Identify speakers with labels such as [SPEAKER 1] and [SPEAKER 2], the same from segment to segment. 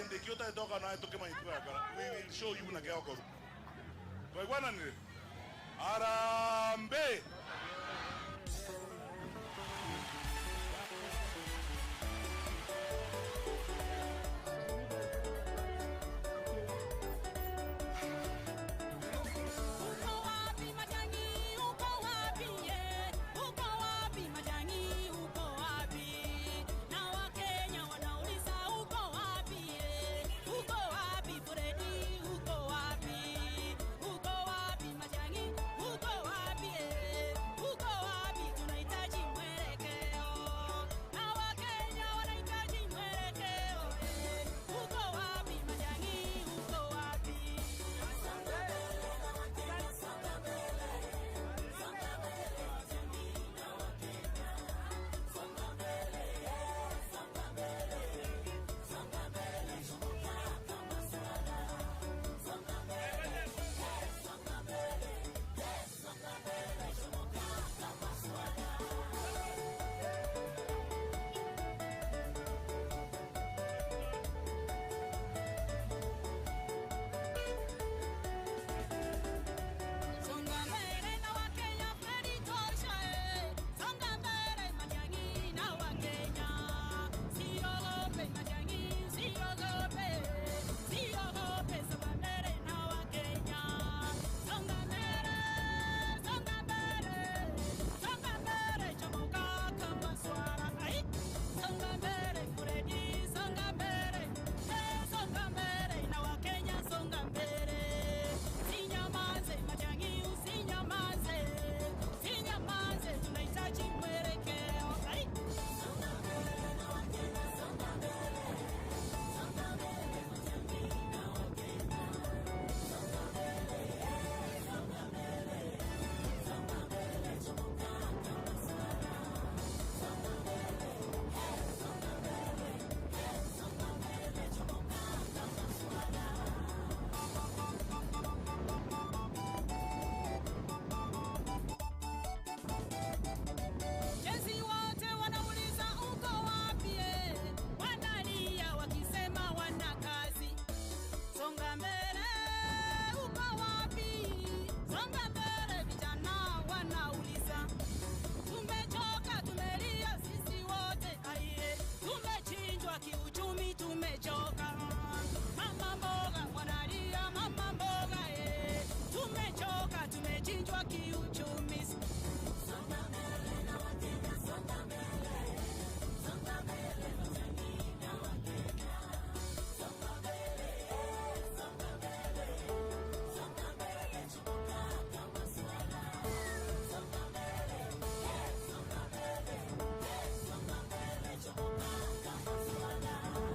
[SPEAKER 1] Kende kiota toka na toke maitwa. We will show you na keo koru. Twaigwananire. Harambee.
[SPEAKER 2] Kama swala.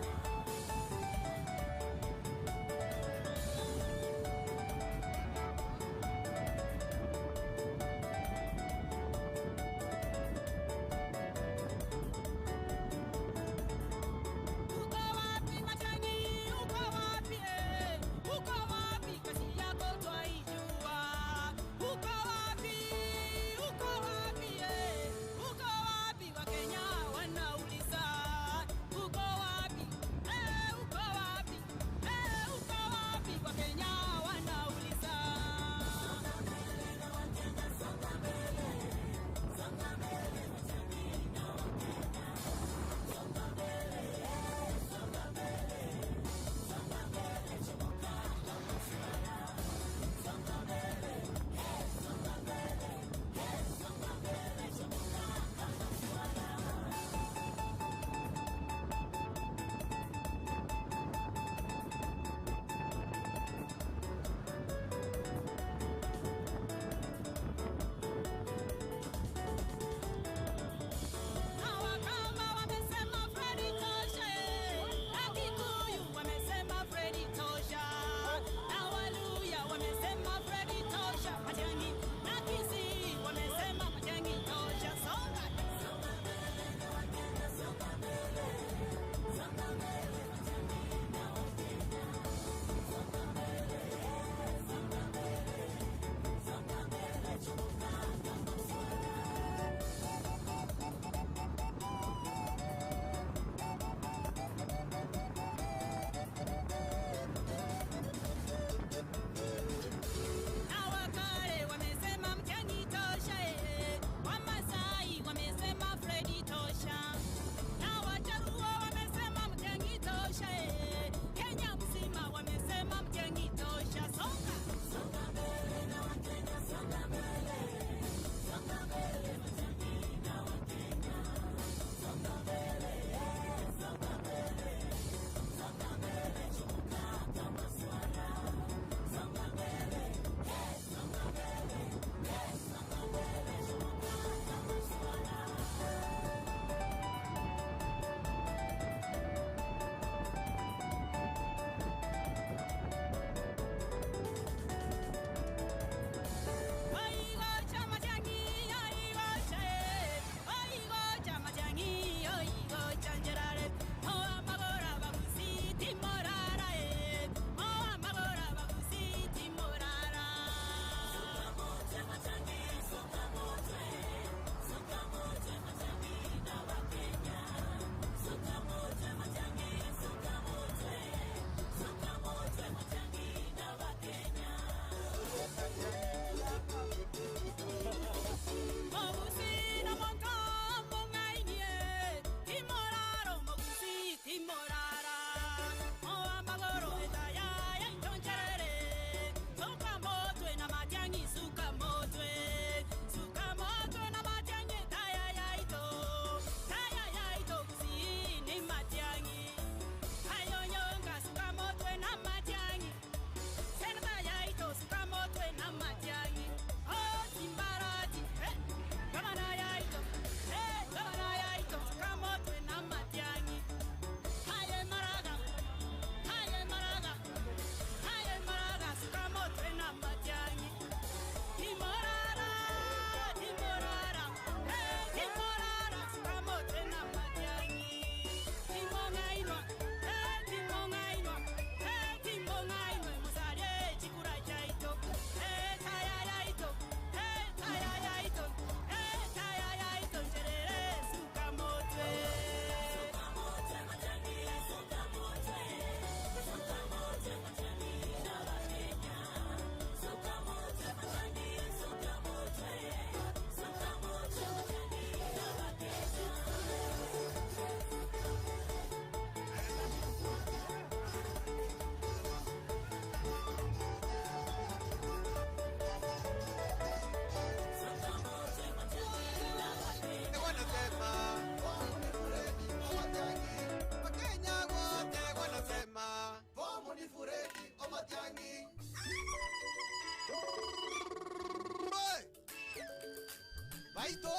[SPEAKER 2] Baito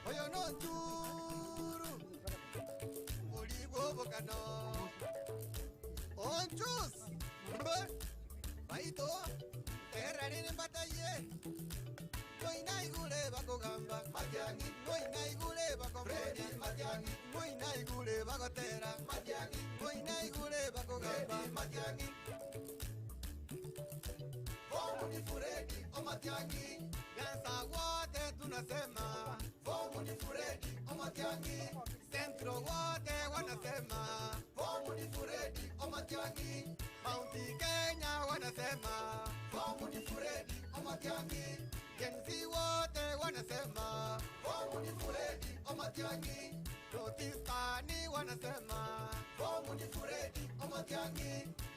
[SPEAKER 2] oyo no njuru uligobokano onchus baito terarene bataye moinaigule bakogamba Matiang'i moinaigule bakombonya Matiang'i moinaigule bagotera Matiang'i moinaigule bakogamba Matiang'i fomu ni Furedi o Matiang'i Nyanza wote tunasema fomu ni Furedi o Matiang'i Centro wote wanasema fomu ni Furedi o Matiang'i Mount Kenya wanasema fomu ni Furedi o Matiang'i Gen Z wote wanasema fomu ni Furedi o Matiang'i Protestani wanasema fomu ni Furedi o Matiang'i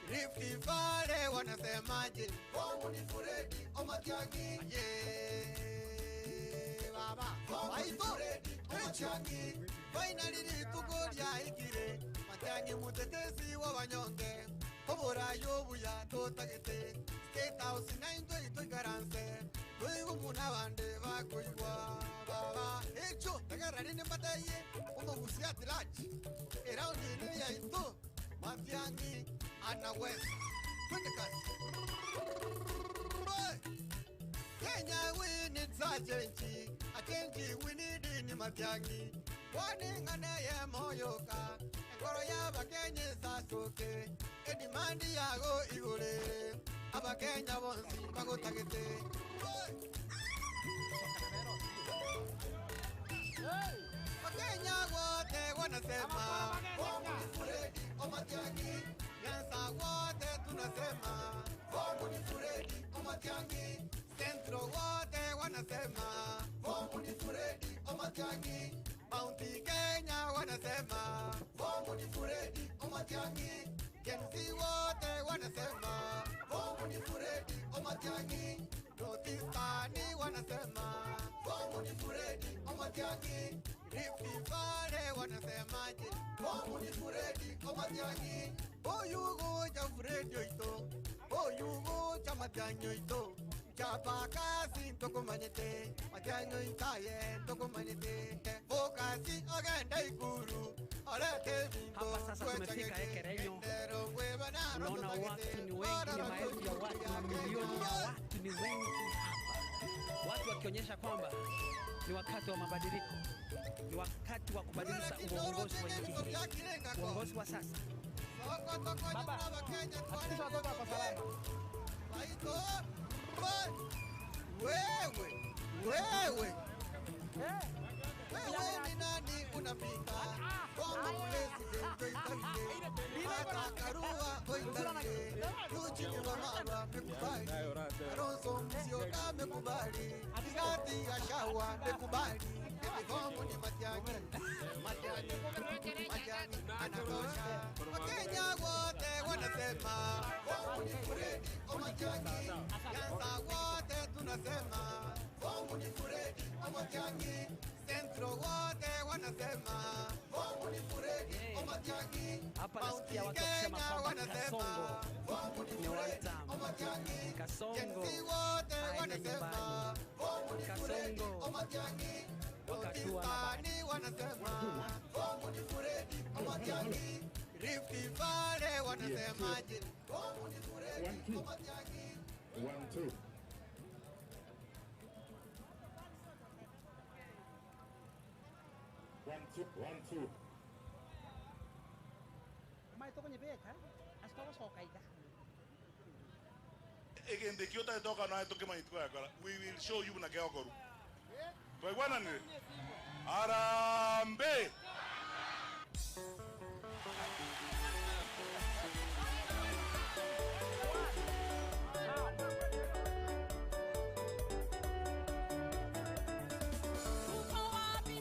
[SPEAKER 2] Rift Valley wanasemaje fomu ni Furedi o Matiang'i yeah baba fomu ni Furedi o Matiang'i finally lituko ikire Matiang'i mutetezi wa wanyonge oburayo buya totagete State House naindwe itoikaranse tuigumuna bande bakuigwa baba echo tagararine mbataye omogusia tilachi eraundi ni yaito Matiang'i anaweza twende kazi. Kenya we need a change we need ni Matiang'i waningane ye moyoka engoro y'abakenye sasoke edimandi yago igure abakenya bonsi bagotagete. Wakenya wote wanasema fomu ni Furedi o Matiang'i Nyanza wote tunasema fomu ni Furedi o Matiang'i Centro wote wanasema fomu ni Furedi o Matiang'i Mount Kenya wanasema fomu ni Furedi o Matiang'i Gen Z wote wanasema fomu ni Furedi o Matiang'i Protestani wanasema fomu ni Furedi o Matiang'i Rift Valley wanasemaje fomu ni Furedi o Matiang'i Oyugo cha Furedi oito Oyugo cha Matiang'i oito Chapakasi ntokomanyete Matiang'i oitaye ntokomanyete Fokasi ogenda Ikuru orete bingo.
[SPEAKER 3] Hapa sasa tumefika Ekerenyo. Unaona watu ni wengi, ni maelfu ya watu, mamilioni ya watu ni wengi hapa, watu wakionyesha kwamba ni wakati wa mabadiliko, ni wakati wa kubadilisha uongozi wa nchi hii, uongozi wa sasa.
[SPEAKER 2] Baba, hakikisha watoto wako salama. Wewe, wewe, wewe ni nani unapita? Kongo president oitamke, Martha Karua oitamke, Eugene Wamalwa amekubali, Kalonzo Musyoka amekubali, Rigathi Gachagua amekubali. Fomu ni Matiang'i, Matiang'i, Matiang'i anatosha. Wakenya wote wanasema fomu ni Furedi o Matiang'i. Nyanza wote tunasema fomu ni Furedi o Matiang'i. Centro wote wanasema fomu ni Furedi o Matiang'i.
[SPEAKER 3] Hapa nasikia watu wakisema kwamba Kasongo ni wantam. Kasongo aende nyumbani. Kasongo wakatua na
[SPEAKER 2] Protestani wanasema fomu ni Furedi o Matiang'i. Rift Valley wanasemaje fomu ni Furedi o Matiang'i.
[SPEAKER 4] 1 2 1 2 1 2
[SPEAKER 1] We will show you na geogoru. Twaigwananire? Harambee!
[SPEAKER 5] Uko wapi?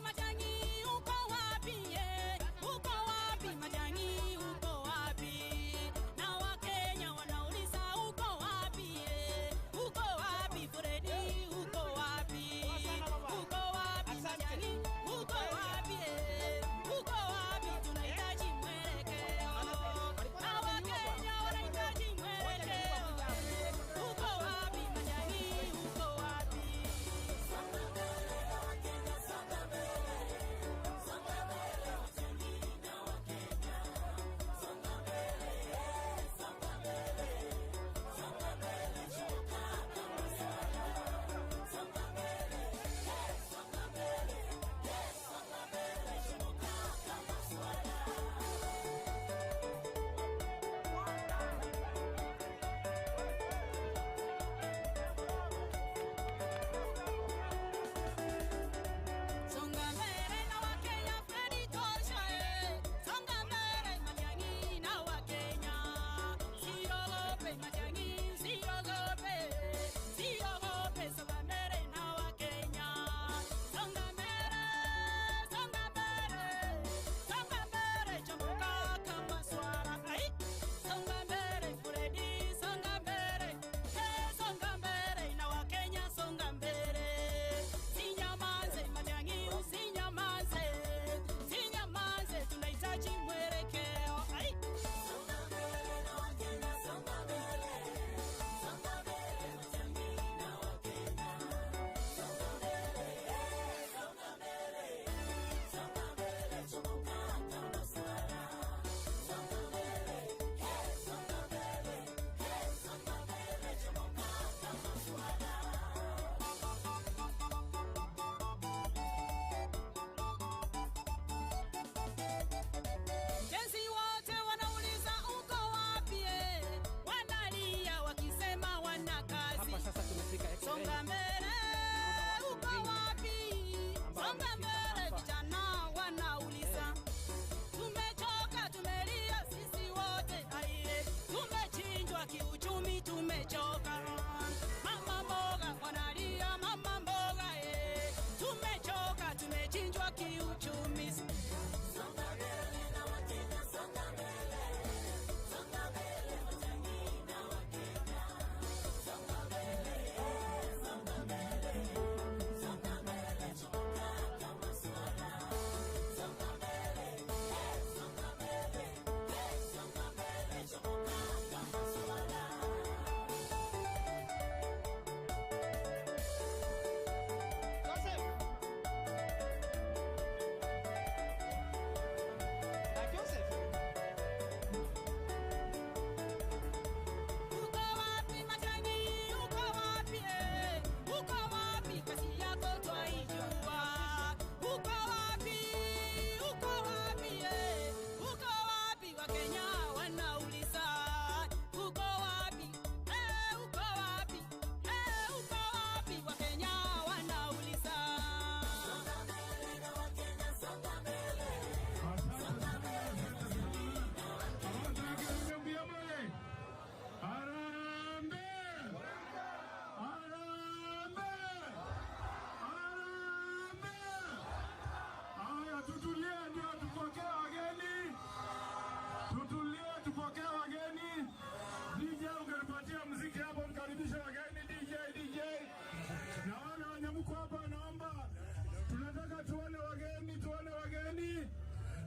[SPEAKER 5] tuone wageni.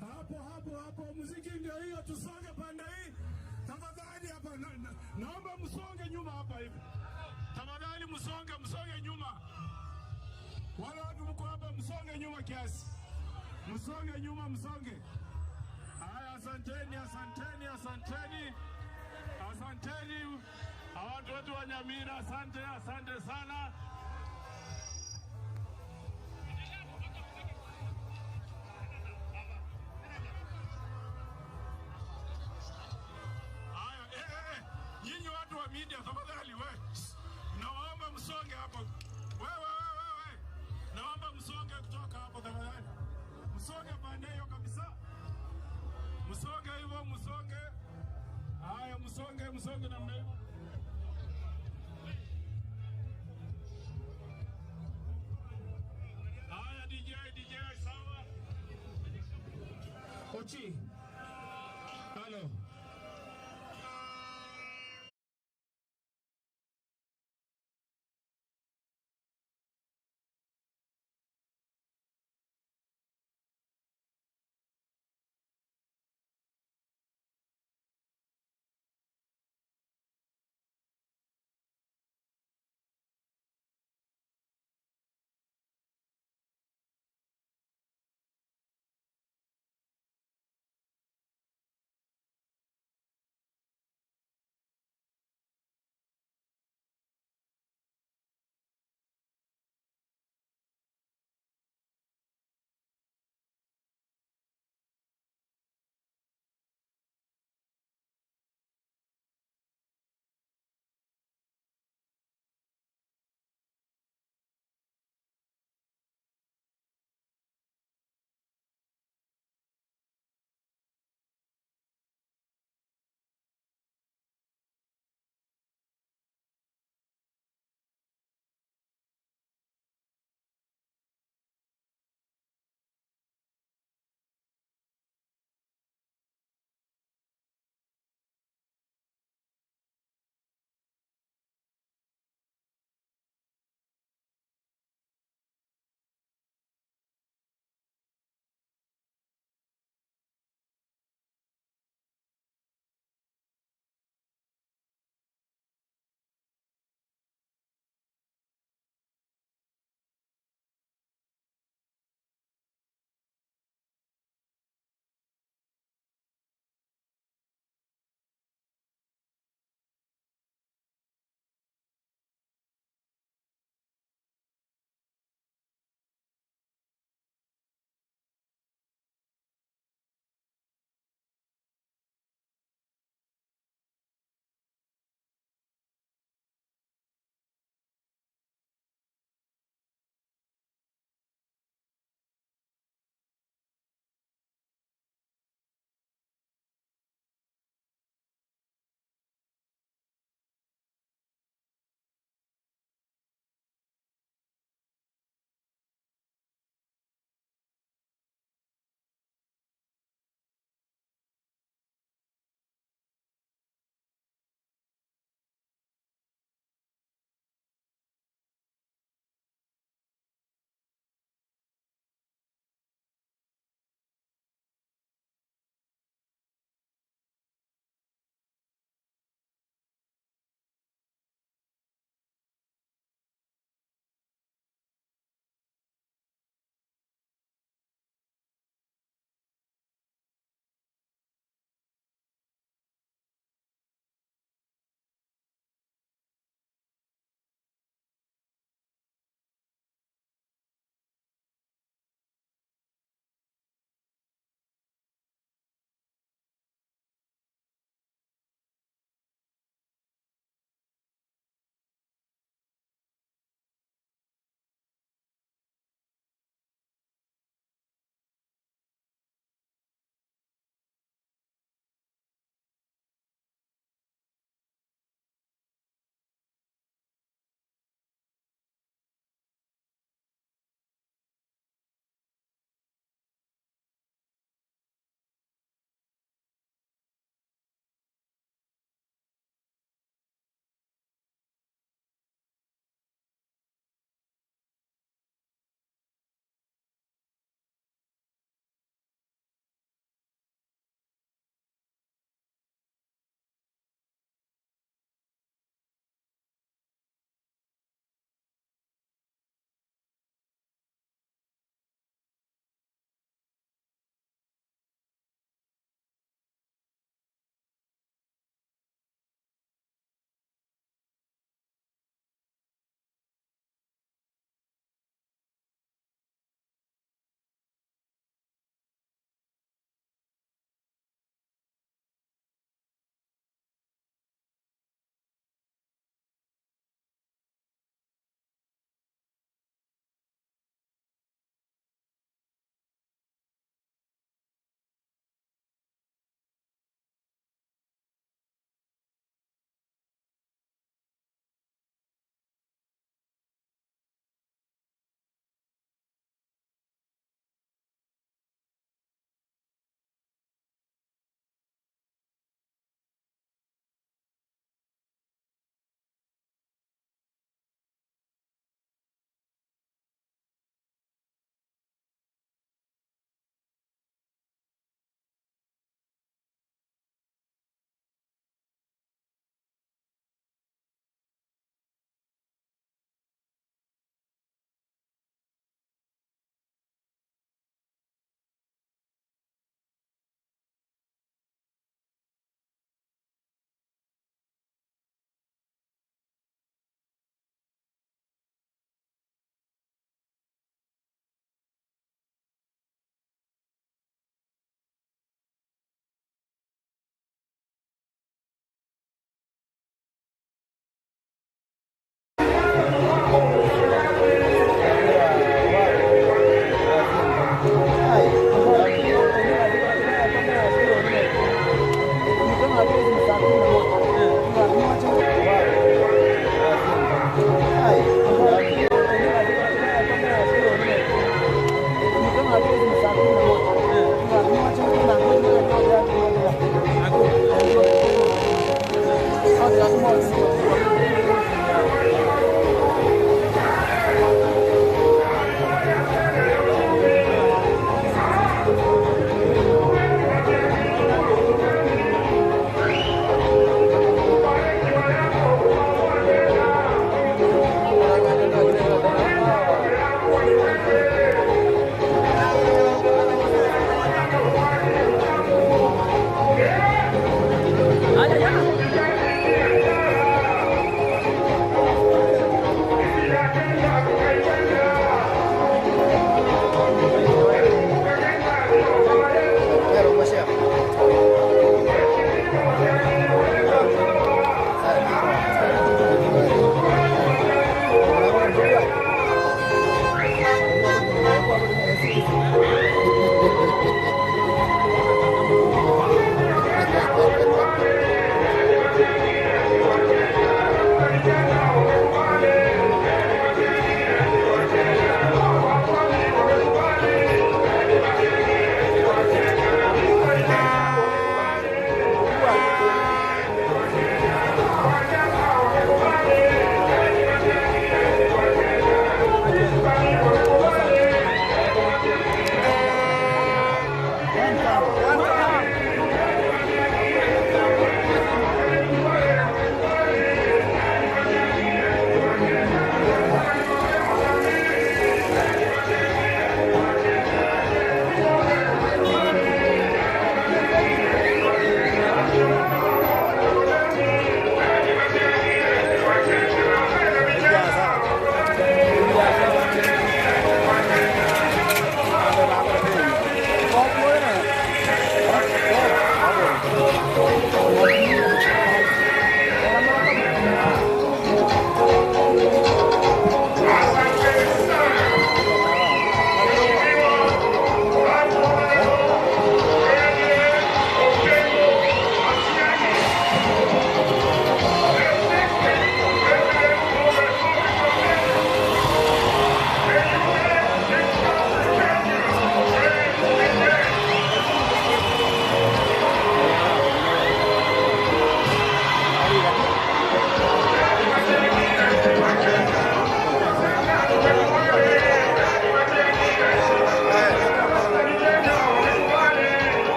[SPEAKER 5] Hapo hapo hapo, muziki ndio hiyo, tusonge pande hii tafadhali. Hapa naomba msonge nyuma hapa hivi tafadhali, msonge, msonge nyuma. Wale watu mko hapa, msonge nyuma kiasi, msonge nyuma, msonge. Haya, asanteni, asanteni, asanteni, asanteni watu wetu wa Nyamira, asante, asante sana. Haya, nyinyi watu wa media tafadhali, we nawaomba msonge hapo. Wewe wewe wewe, naomba msonge kutoka hapo tafadhali, msonge pande hiyo kabisa, msonge hivyo, msonge. Haya, msonge, msonge namna hiyo. Haya, DJ, DJ, sawa.
[SPEAKER 6] Ochi. Halo.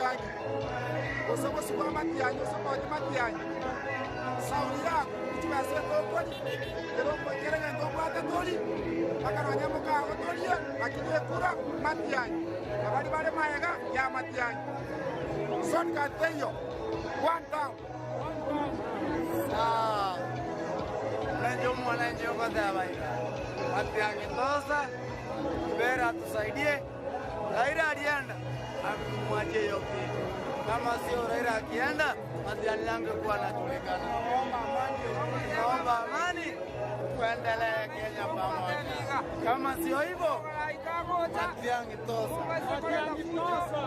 [SPEAKER 7] Matiang'i osobosi bwa Matiang'i osopoti Matiang'i sauri yako ichibasete okori kero ngento obwate tori akaronya mokago torie lakini ekura Matiang'i abari bare maega ya Matiang'i shortcut teyo one down.
[SPEAKER 2] Mwananchi Matiang'i tosa mbere atusaidie. Raila alienda amwachie hiyo kitu. Kama sio Raila akienda, Matiang'i angekuwa anajulikana. Naomba amani, tuendelee Kenya pamoja. Kama sio hivyo, Matiang'i tosa.
[SPEAKER 8] Matiang'i tosa.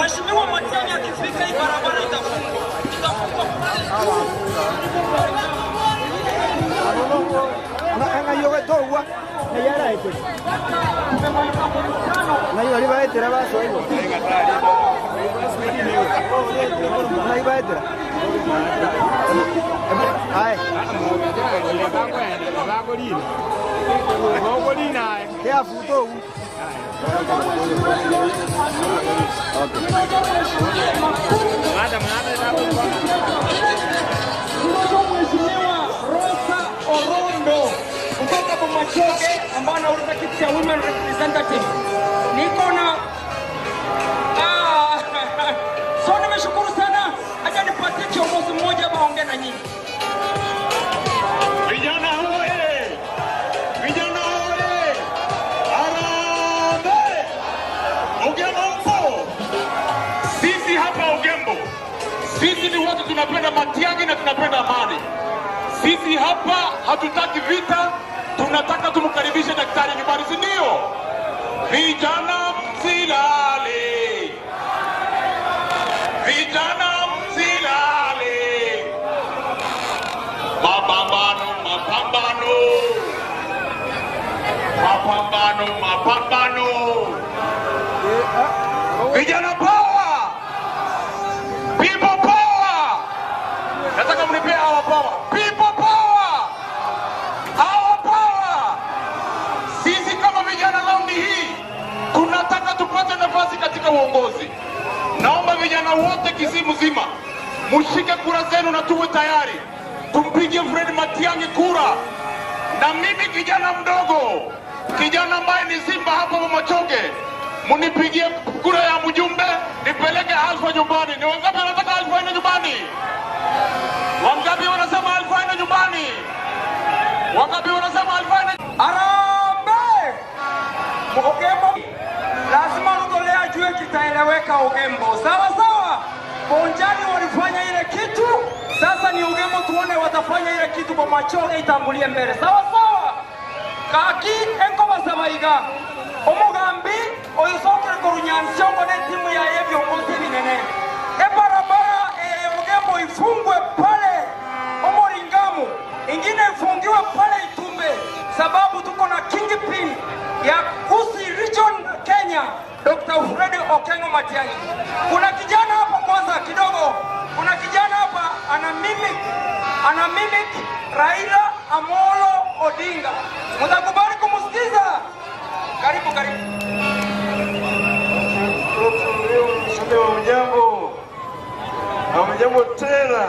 [SPEAKER 8] Mheshimiwa Matiang'i akifika hii barabara itafungwa. Itafungwa. Mheshimiwa Rosa Orondo kutoka Bomachoge ambaye anauliza kiti cha women representative. Niko na so nimeshukuru sana, acha nipatie kiongozi mmoja hapa aongee na nyinyi.
[SPEAKER 9] Vijana hoye! Vijana hoye! Harambee! Ugembo mpo! Sisi hapa Ugembo, sisi ni watu tunapenda Matiang'i na tunapenda amani. Sisi hapa hatutaki vita, tunataka tumkaribishe daktari nyumbani, si ndio? Vijana msilale, vijana msilale, mapambano, mapambano, mapambano, mapambano, vijana power, people power. Nataka mnipee our power, people power, our power. Sisi kama vijana raundi hii tunataka tupate nafasi katika uongozi. Naomba vijana wote Kisii mzima mushike kura zenu na tuwe tayari tumpige Fred Matiang'i kura. Na mimi kijana mdogo, kijana ambaye ni simba hapa Bomachoge, munipigie kura ya mjumbe nipeleke Alfa nyumbani. Ni wangapi wanataka Alfa ende nyumbani? Wangapi wanasema Alfa ende nyumbani? Wangapi wanasema Alfa ende?
[SPEAKER 8] Harambee! Ugembo lazima Ruto leo ajue kitaeleweka Ugembo. Sawa sawa. Bonjani walifanya ile kitu, sasa ni Ugembo tuone watafanya ile kitu kwa Bomachoge itangulie mbele. Sawa sawa. Kaki enko basabaiga. Omugambi oyusokere korunyansiongo ne timu ya viongozi binene. E barabara Ugembo ifungwe pale Omoringamu, ingine ifungiwe pale Itumbe, sababu tuko na kingpin ya Kisii Region Kenya, Dr. Fred Okengo Matiang'i. Kuna kijana hapa kwanza kidogo, kuna kijana hapa ana mimic Raila Amolo Odinga. Mtakubali kumsikiza? Karibu, karibu.
[SPEAKER 10] Hamjambo, hamjambo tena.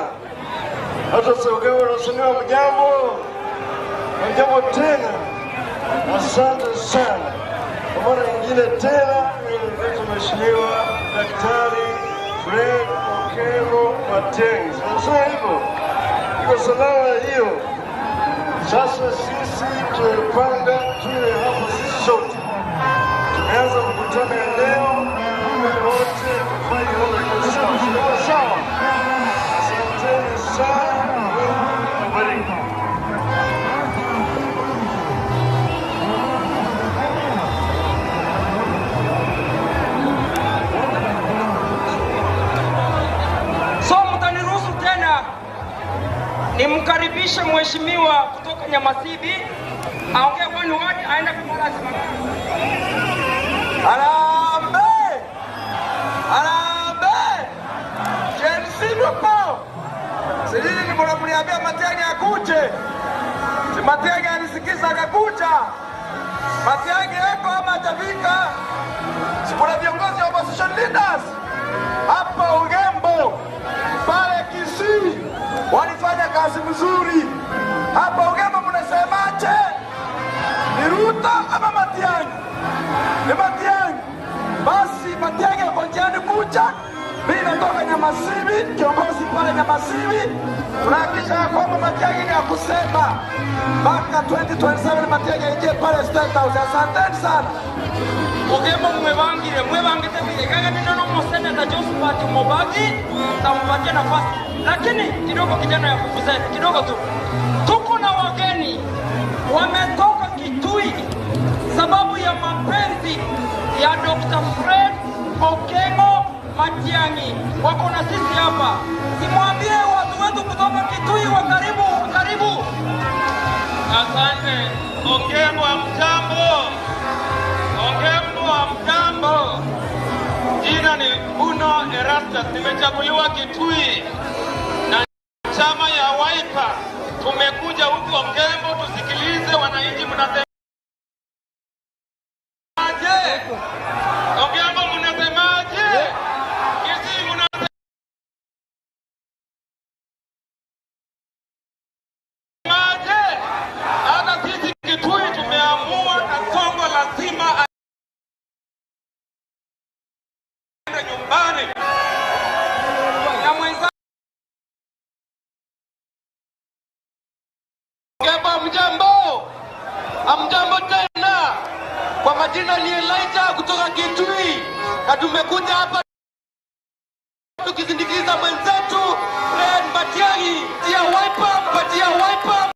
[SPEAKER 10] Hata sogeo unasema hamjambo, hamjambo tena. Asante sana. Kwa mara nyingine tena, mimi Mheshimiwa Daktari Fred Okengo Matiang'i. Sasa hivyo iko salama hiyo. Sasa sisi tumepanga tuwe hapa sisi sote. Tumeanza mkutano ya leo, wote tufanye wote sawa sawa sawa. Asanteni sana, Mungu awabariki.
[SPEAKER 8] So mtaniruhusu tena nimkaribishe mheshimiwa kutoka Nyamasibi aongee one word, aende kumala simama.
[SPEAKER 2] Harambee! Harambee! Gen Z tupo. Sijui ni mbona mliambia Matiang'i akuje. Si Matiang'i alisikiza akakuja.
[SPEAKER 8] Matiang'i yako ama hajafika? Si kuna viongozi wa opposition leaders hapa Ugembo, pale Kisii walifanya kazi mzuri. Hapa Ugembo mnasemaje? Ni Ruto ama Matiang'i? Ni Matiang'i. Basi Matiang'i ako njiani kuja. Mimi natoka Nyamasibi, kiongozi pale Nyamasibi. Tunahakikisha ya kwamba Matiang'i ni ya kusema mpaka 2027 Matiang'i aingie pale State House. Asanteni sana.
[SPEAKER 11] Ogembo mwebangire, mwebangite kaga neno no Senator Josephat Mobagi tampatia nafasi, lakini kidogo kijana ya kufuzeni kidogo tu. Tuko na wageni wametoka Kitui sababu ya mapenzi ya Dr. Fred Okengo Matiang'i, wako na sisi hapa. Simwambie watu wetu kutoka Kitui wa karibu karibu.
[SPEAKER 12] Asante. Ogembo hamjambo. Ogembo hamjambo. Jina ni Uno Erastus, nimechaguliwa Kitui na chama ya Wiper. Tumekuja huku Ogembo tusikilize wananchi mnasemaje. Ogembo mnasemaje? Kisii mnasemaje? Hata sisi Kitui tumeamua Kasongo lazima aende nyumbani.
[SPEAKER 11] Na mwenza
[SPEAKER 13] Ogembo mjambo, amjambo tena. Kwa majina ni Elijah kutoka Kitui, na tumekuja hapa tukisindikiza mwenzetu Fred Matiang'i. Tia Wiper, mpatia Wiper.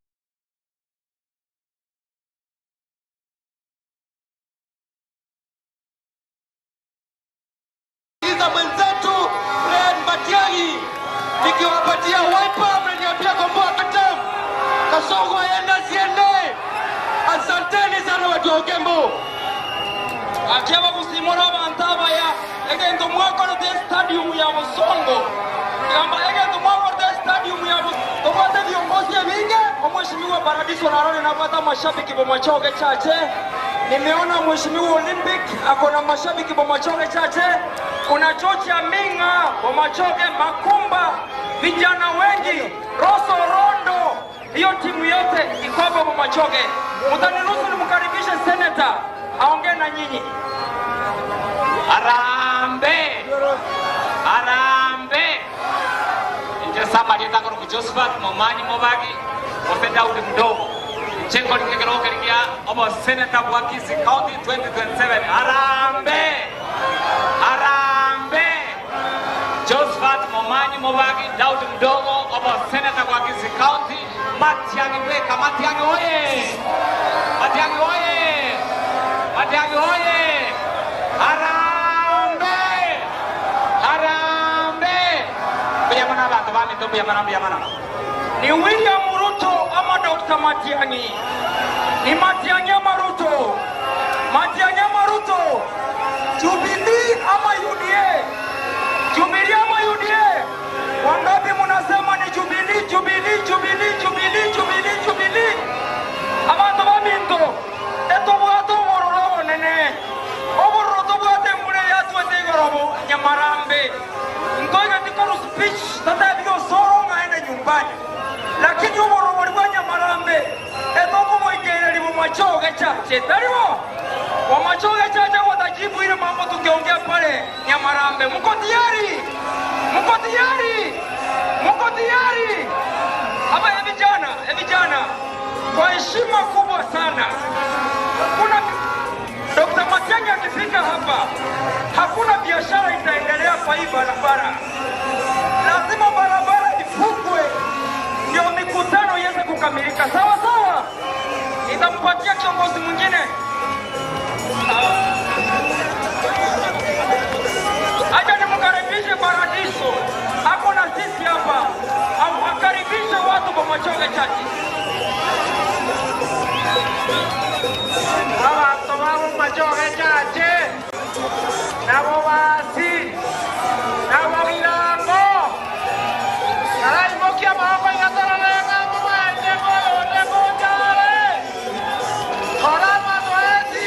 [SPEAKER 13] Sindikiza mwenzetu Fred Matiang'i. Nikiwapatia Wiper mnaniambia komboa katam. Kasongo aende asiende? Asanteni sana watu wa Ogembo.
[SPEAKER 11] Akeba kusimora abantu abaya egento mwakoro te stadium ya Busongo gamba egento mwakoro te stadium ya Busongo tobwate viongozi ebinge. Omheshimiwa Paradiso narone napata mashabiki bomachoge chache. Nimeona mheshimiwa Olympic ako na mashabiki bomachoge chache. Kuna George Minga bomachoge, Makumba, vijana wengi, Rosso Rondo, hiyo timu yote iko hapa Bomachoge. Mtaniruhusu nimkaribishe senator aongee na nyinyi.
[SPEAKER 14] Arambe. Arambe. Nje samba lieta kuru Josephat Momanyi Mobagi, Mose Daudi Mdogo. Chengo likekero kerikia obo senator wa Kisii County 2027. Arambe. Arambe. Josephat Momanyi Mobagi, Daudi Mdogo, obo senator wa Kisii County. Matiang'i weka, Matiang'i oye. Matiang'i oye. Matiang'i oye. Arambe. Arambe. Biyamana bantu bami to biyamana biyamana.
[SPEAKER 11] Ni William Ruto ama Dr. Matiang'i? Ni Matiang'i ama Ruto? Matiang'i ama Ruto? Jubilee ama UDA? Jubilee ama UDA? Wangapi mnasema ni Jubilee, Jubilee, Jubilee, Jubilee, Jubilee, Jubilee? Abantu baminto, etobwate obororo obonene. Obororo tobwate mbure yatwete igorobo Nyamarambe. Ntoige tikoru speech tata bigo soro ngaende nyumbani. Lakini obororo bori bwa Nyamarambe etokomoikeire bomachoge chache. Taribo Wamachoge chache watajibu ile mambo tukiongea pale Nyamarambe. Mko tayari? Mko tayari? Mko tayari? Hapa vijana, vijana, kwa heshima kubwa sana. Kuna Dr. Matiang'i akifika hapa, hakuna biashara itaendelea kwa hii barabara. Lazima barabara ifungwe ndio mikutano iweze kukamilika. Sawa sawa? Nitampatia kiongozi mwingine. Acha nimkaribishe Paradiso. Ako na sisi hapa. Akaribishe watu kwa Bomachoge chache.
[SPEAKER 15] Abantu ba Bomachoge chache. Nabo basi. Nabo birango. Naraimokia maboko igatororega mubende koyonde kochare. Kora mazoezi.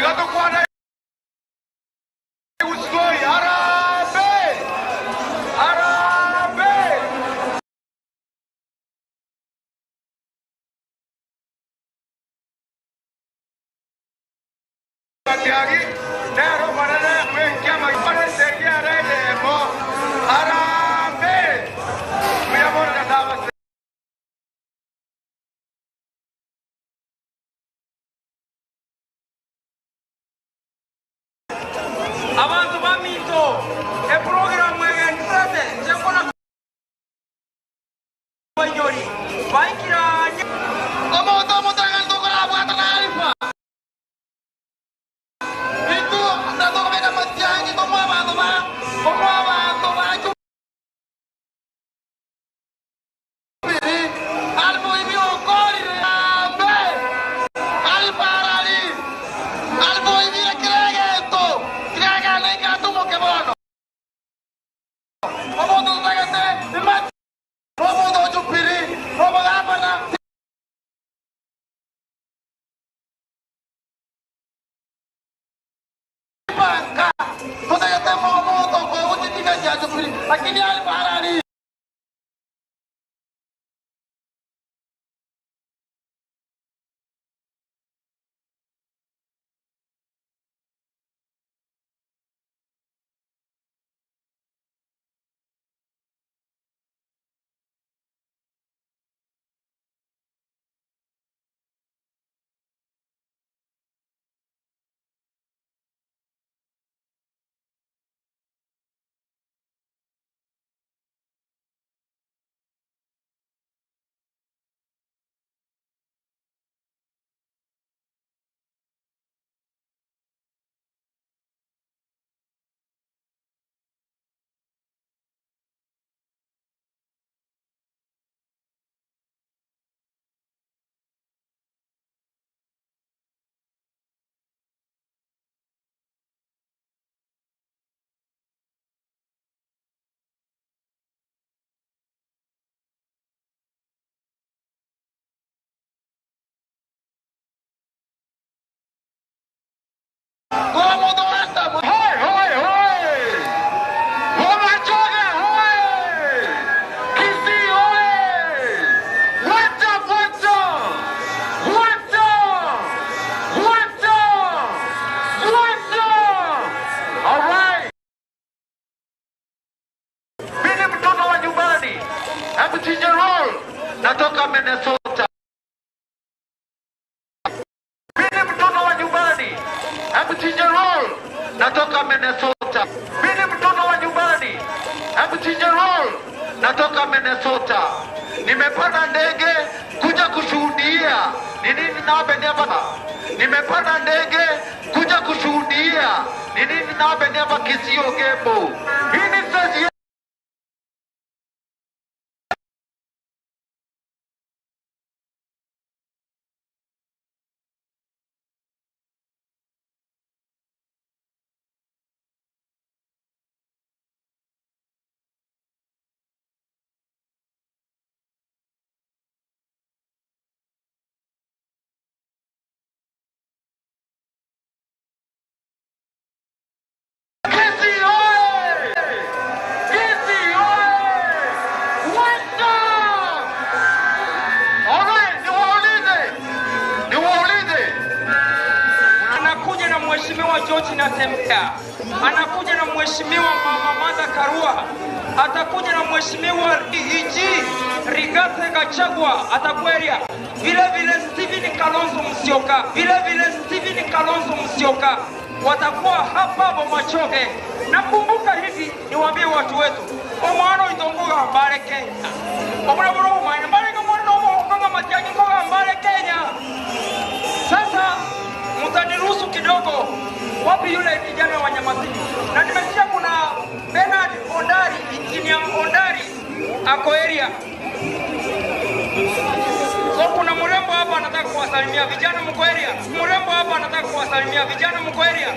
[SPEAKER 9] Tigatokwana Usgoi Harambee! Harambee! Matiang'i nero manene mwenkia magipare sekia rede mo Harambee! Muyamona kasaba.
[SPEAKER 11] Abantu baminto eprogramu egenderete njekona banyori baikiranye
[SPEAKER 13] omuntu omutangani tukurabwata nalifa itu natokobeka Matiang'i komwa abantu ba komwa abantu ba Jubilee alifu ibiokorire ambe alifarali alifu ibire kiregeto kireganeka tumuke bono omuntu tutagete imati omuntu Jubilee omugabana banka tutagete omuntu kwewutitika kya Jubilee lakini alifarali.
[SPEAKER 9] Hoi, hoi, hoi! Bomachoge, hoi! Kisii, hoi! What's up, what's up? What's up? What's up? What's up? All right. Mimi mtoto wa nyumbani. I'm Roll. Natoka Minnesota. Mimi mtoto wa nyumbani. I'm Roll. Natoka Minnesota. Mimi mtoto wa nyumbani. I'm Roll. Natoka Minnesota. Nimepanda ndege kuja kushuhudia ni nini nabeneva. Nimepanda ndege kuja kushuhudia ni nini nabeneva Kisii Ogembo. Hii ni stage. Kisii oye! Kisii oye! What's up? Alright, niwaulize. Niwaulize.
[SPEAKER 11] Anakuja na mheshimiwa George Natembeya, anakuja na mheshimiwa mama Martha Karua, atakuja na mheshimiwa EG Rigathi Gachagua atakuwa area, vile vile Stephen Kalonzo Musyoka, vile vile Stephen Kalonzo Musyoka watakuwa hapa Bomachoge. Nakumbuka hivi, niwaambie watu wetu, omwana itongoga mbale Kenya, omwana umanya mbale mwana omonga Matiang'i ngoga mbale Kenya. Sasa mtaniruhusu kidogo, wapi yule kijana wa Nyamasini? Na nimesikia kuna Bernard Ondari, engineer Ondari ako area. So kuna mrembo hapa anataka kuwasalimia vijana, mko area. Mrembo hapa anataka kuwasalimia vijana, mko area.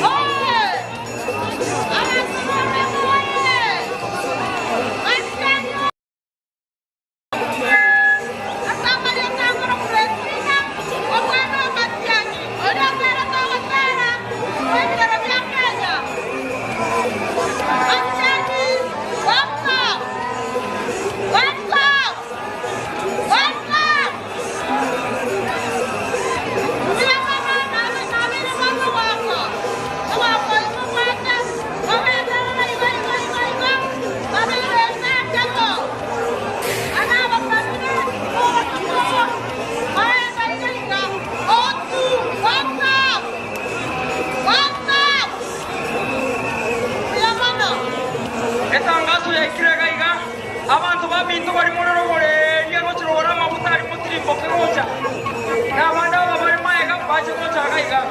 [SPEAKER 16] Oye!
[SPEAKER 11] Abantu baminto bari muri rogore nyarochirora mabuta ari mutirimbo kerocha. Na banda bari maega baje gocha gaiga.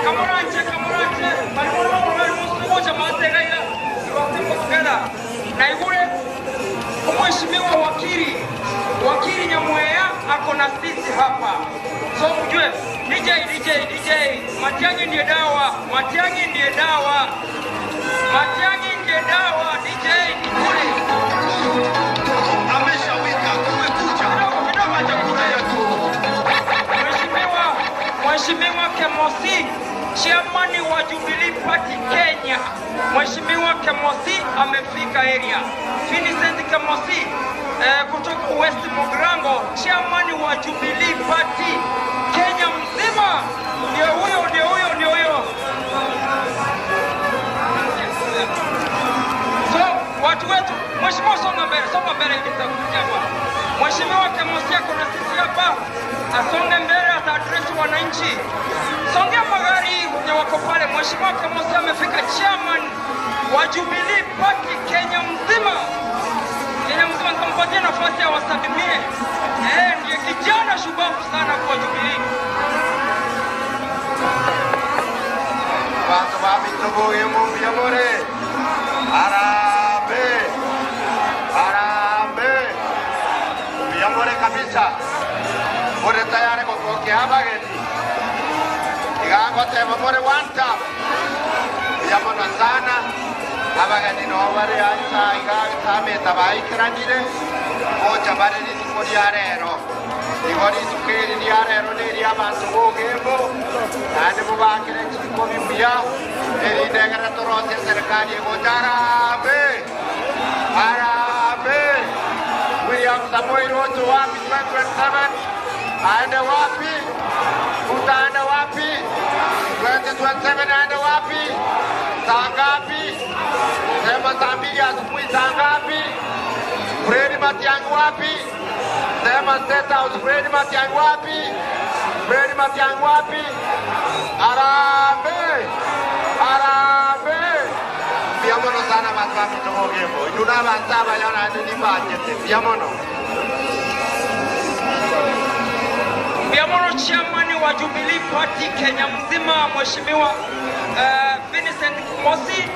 [SPEAKER 11] Kamoranje kamoranje bari muri rogore bari musugocha mate gaiga. Iwatimbo together. Na igure Mheshimiwa wakili Nyamweya ako na sisi hapa. So mjue DJ DJ DJ Matiang'i ndiye dawa, Matiang'i ndiye dawa. Matiang'i ndiye dawa DJ Kikuli.
[SPEAKER 16] Ameshawika kumekucha.
[SPEAKER 11] Mheshimiwa Kemosi, chairman wa Jubilee Party Kenya. Mheshimiwa Kemosi amefika area. Vincent Kemosi kutoka West Mugirango, chairman wa Jubilee Party Kenya mzima. Ndio huyo, ndio huyo, ndio huyo. So watu wetu, Mheshimiwa songa mbele nitakuja bwana. Mheshimiwa Kemosi ako na sisi hapa, asonge mbele ataaddress wananchi. Songea magari wenye wako pale. Mheshimiwa Kemosi amefika, chairman wa Jubilee Party Kenya mzima. Kenya mzima, nitampatia nafasi awasalimie. Ndiye kijana shupavu sana kwa Jubilee.
[SPEAKER 16] Watu wa mitugo yemu yamore. Harambee. Harambee. Yamore kabisa. More tayari kupokea bageni. Igango tema more one tap. Yamono sana. Abageni no bare ansa igango tame tabai kranire. Ocha bare ni koriarero. Igori sukeri diarero ne diabantu ogembo. Nane mubakire chiko biya. Eri degara torose serikali gojara be. Harambee. William Samoei Ruto wapi 2027? Aende wapi? Utaenda wapi? 2027 aende wapi? Saa ngapi? Sema saa 2 asubuhi saa ngapi? Fred Matiang'i wapi? Sema State House Fred Matiang'i wapi? Fred Matiang'i wapi? Harambee! Harambee! Biamono sana watu wa Mitogogembo. Yuna basaba yana ni budget. Biamono.
[SPEAKER 11] Biamono chairman wa Jubilee Party Kenya mzima Mheshimiwa Vincent Kemosi.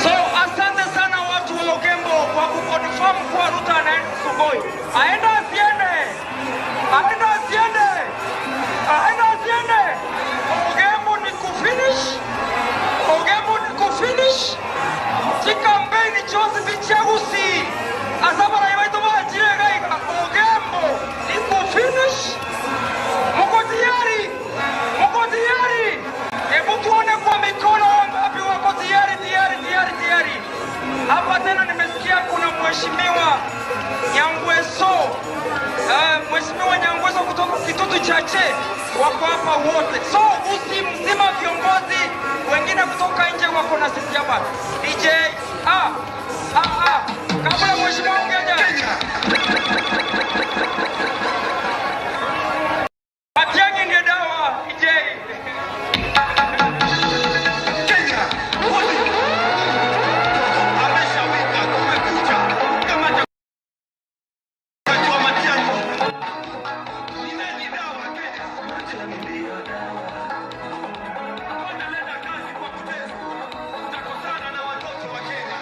[SPEAKER 11] So asante sana watu wa Ogembo kwa kuconfirm kuwa Ruto anaenda Sugoi. Aenda asiende? Aenda asiende? Aenda asiende? Ogembo ni kufinish. Ogembo ni kufinish. Chikampeni chose bichagusi. Asabara ibaito bajire gaiga. Ogembo ni kufinish. Mko tayari? Mko tayari? Hebu tuone kwa mikono wangapi wako tayari tayari tayari tayari. Hapa tena nimesikia kuna Mheshimiwa Nyangweso. Mheshimiwa Nyangweso kutoka Kitutu Chache wako hapa wote. So usi mzima viongozi wengine kutoka nje wako na sisi hapa. DJ kabla Mheshimiwa ungeja. Matiang'i ndiye dawa DJ.
[SPEAKER 16] Kenya. Ameshawika kumekucha. Kama chakua Matiang'i. Ni nani dawa Kenya? Wataleta kazi kwa kutesa. Utakosana na watoto wa Kenya.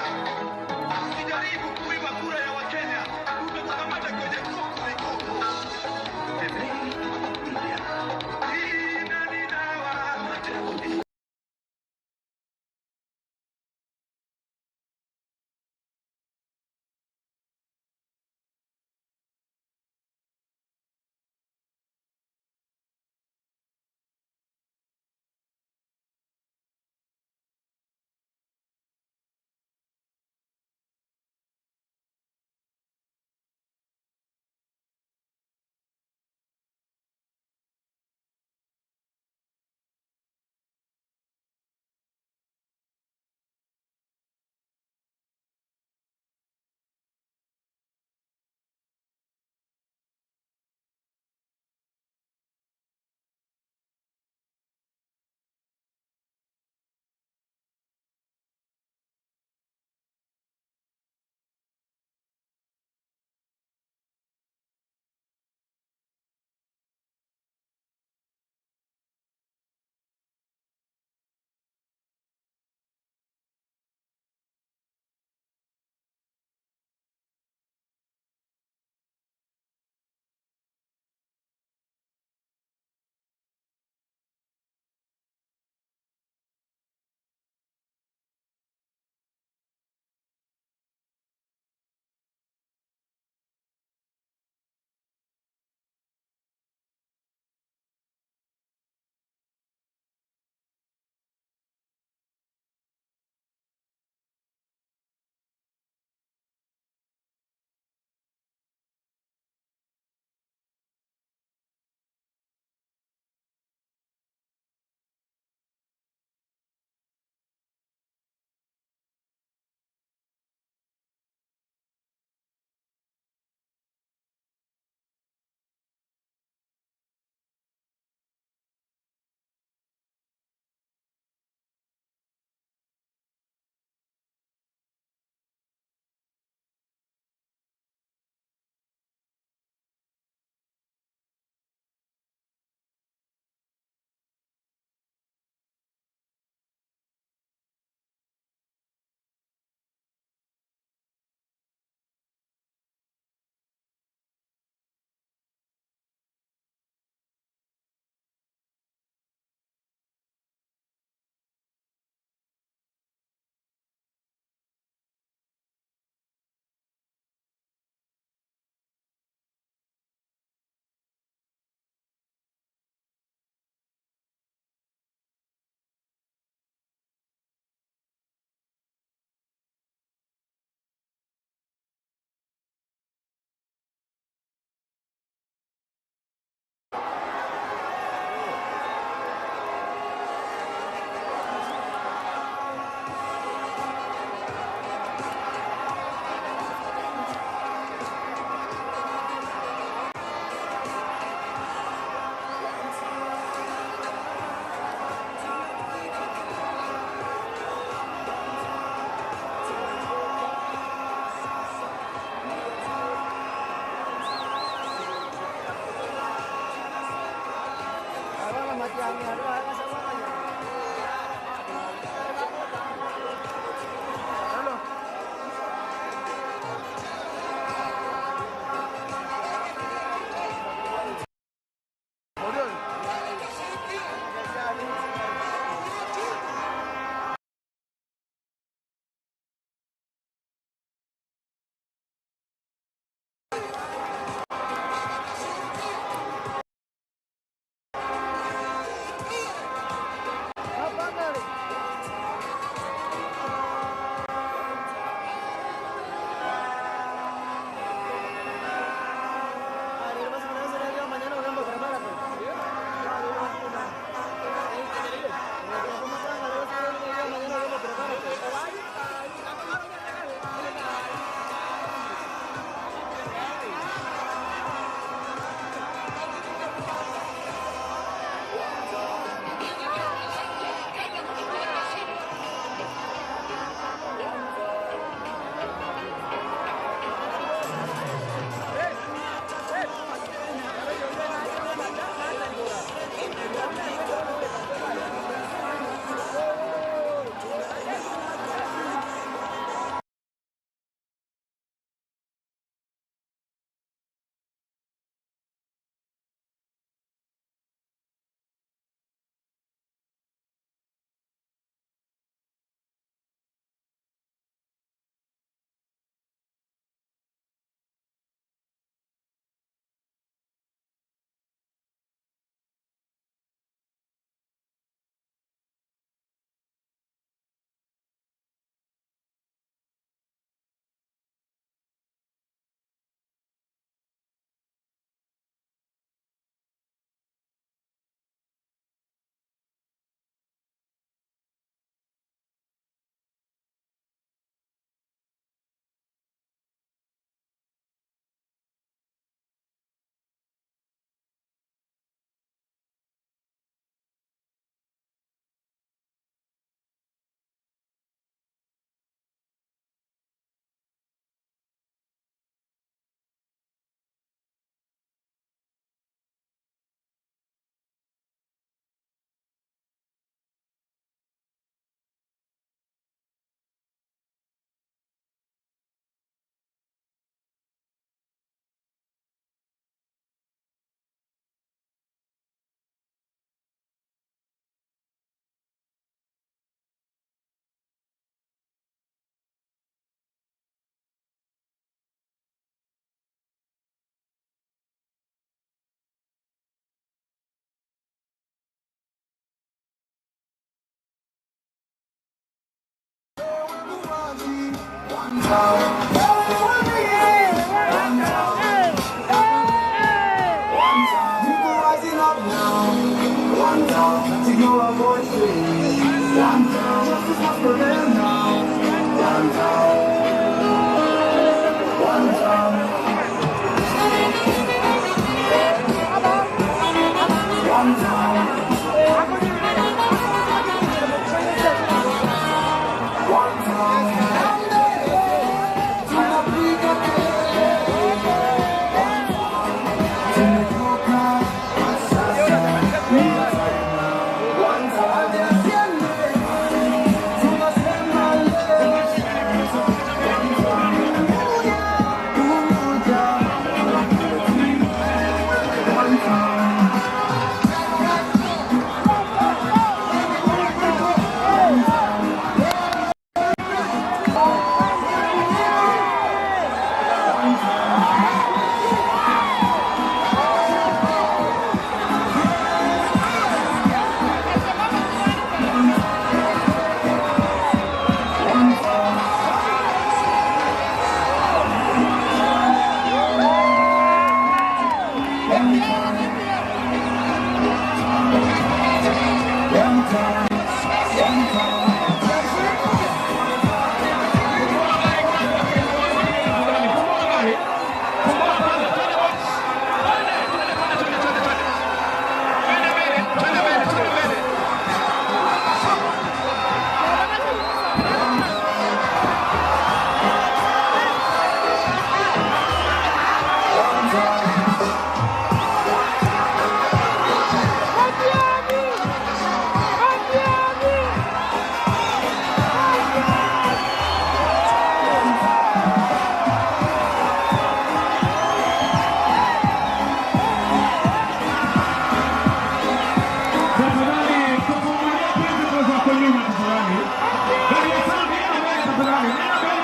[SPEAKER 2] One time.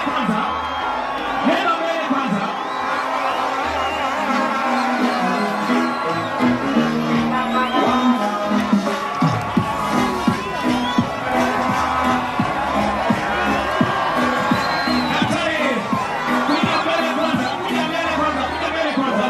[SPEAKER 6] kwanza. Nenda mbele kwanza. Daktari, kuja mbele kwanza, kuja mbele kwanza, kuja mbele kwanza.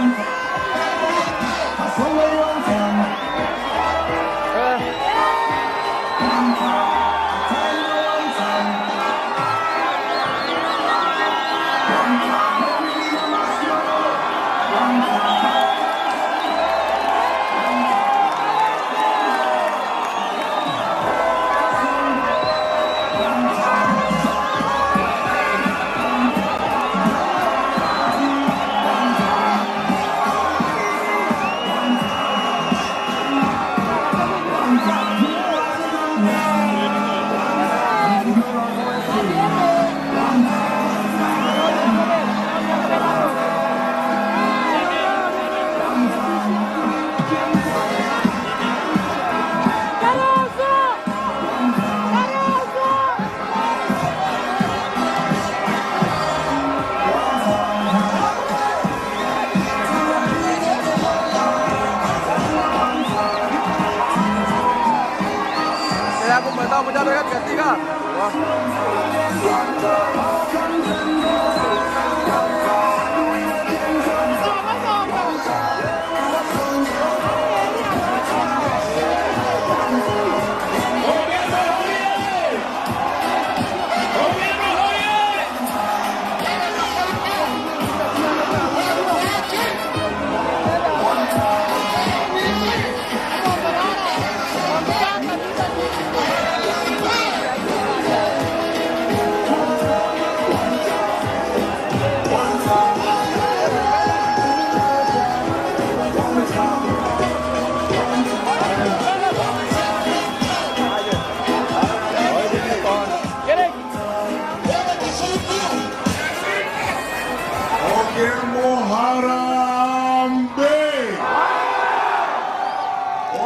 [SPEAKER 1] Ogembo harambee!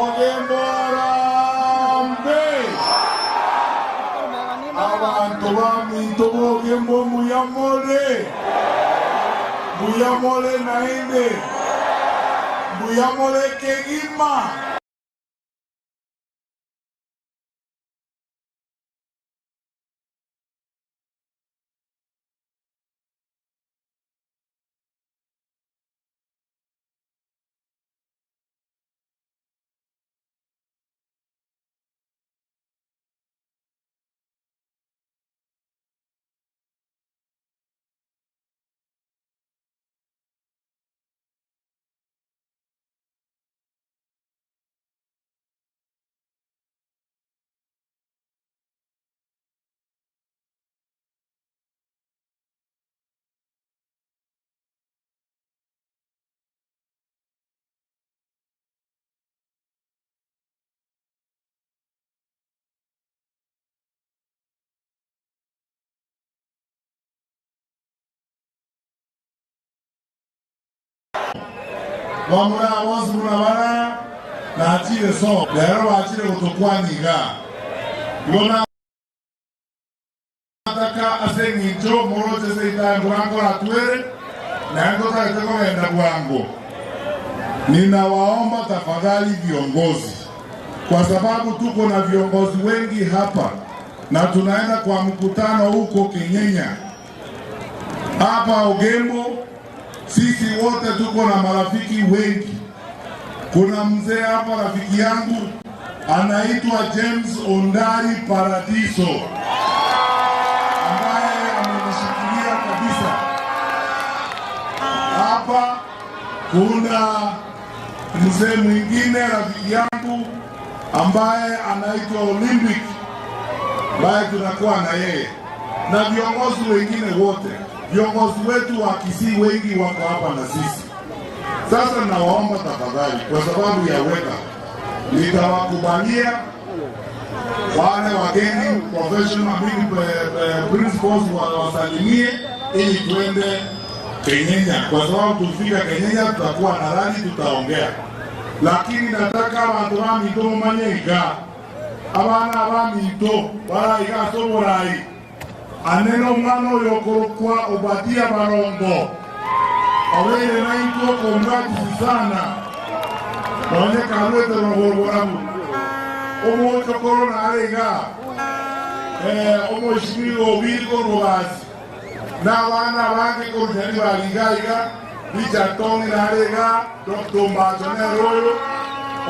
[SPEAKER 1] Ogembo harambee! Abantu baminto b'Ogembo muyamole! Muyamole naende! Muyamole kegima! Wamura bonsi muna nachire so lero bachire gutukwaniga ibona ataka aseng'incho moroche seitangurankora twere naengotaete kogenda bwango. Ninawaomba tafadhali viongozi, kwa sababu tuko na viongozi wengi hapa na tunaenda kwa mkutano huko Kenyenya hapa Ogembo. Sisi wote tuko na marafiki wengi. Kuna mzee hapa rafiki yangu anaitwa James Ondari Paradiso ambaye amenishikilia kabisa. Hapa kuna mzee mwingine rafiki yangu ambaye anaitwa Olympic ambaye tunakuwa na yeye na viongozi wengine wote. Viongozi wetu wa Kisii wengi wako hapa na sisi. Sasa nawaomba tafadhali, kwa sababu ya weather, nitawakubalia wale wageni professional principals wasalimie ili tuende Kenyenya, kwa sababu tufika Kenyenya tutakuwa na rally, tutaongea. Lakini nataka abantu bamito mumanye iga abana bamito baraiga soborai Aneno mwana oyo okorokwa Obadia Barongo obeire naintwe okombwatisi sana nonye karwete rogorworabu omochokoro nare iga omweshimiwa Obiri korwa na abana bange korwa bari iga iga Richard Tongi nare iga Dr. Mbacho nere oyo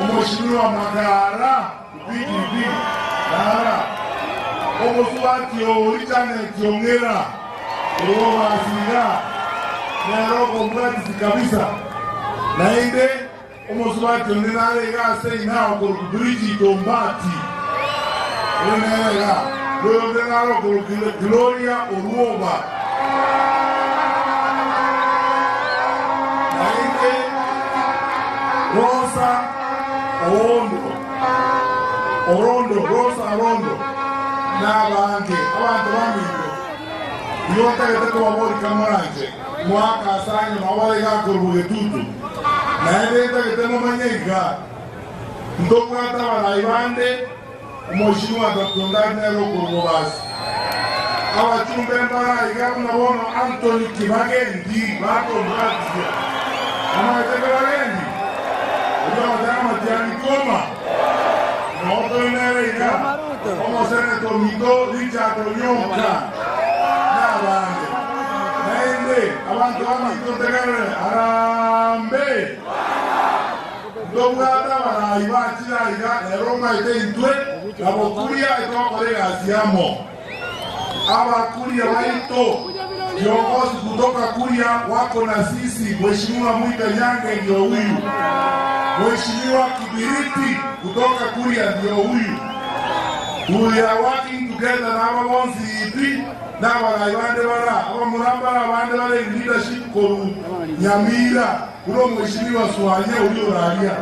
[SPEAKER 1] omweshimiwa Magara PDP nara omosuati o Richard Ongera orobasiga nero okombwatisi kabisa naende omosuati onde nare iga ase inao korwa Bridget Ombati oyo nere iga oyo naro korwa Gloria Oruoba naende Rosa Orondo Rosa Orondo n'abange abantu bamindo iwotagete kubaborika moranje mwaka asanyu nabaregakora bugetutu naende ntagete momanye iga ntobwata abarayi bande omweshimiwa Dr. Ndadi nere okorwa basi abachumbe mbara iga buna bono Anthony Kibagendi bakombwatisia amaete Kibagendi oyo Matiang'i koma notoinere iga omoseneto Mito Richard Onyonka n'abande naende abantu bamito ntegerere arambe ntobwata abarayi bakira iga rero omaete intwe nabo kuria etwakora egasi yamo abakuria baito viongozi kutoka Kuria wako na sisi. Mheshimiwa Mwita Nyange ndio huyu, Mheshimiwa Kibiriti kutoka Kuria ndio huyu. We are working together na ababonzi itwi n'abarayi bande bara abamurambara bande bare in leadership koru Nyamira kuno Mheshimiwa Swanye ulioralia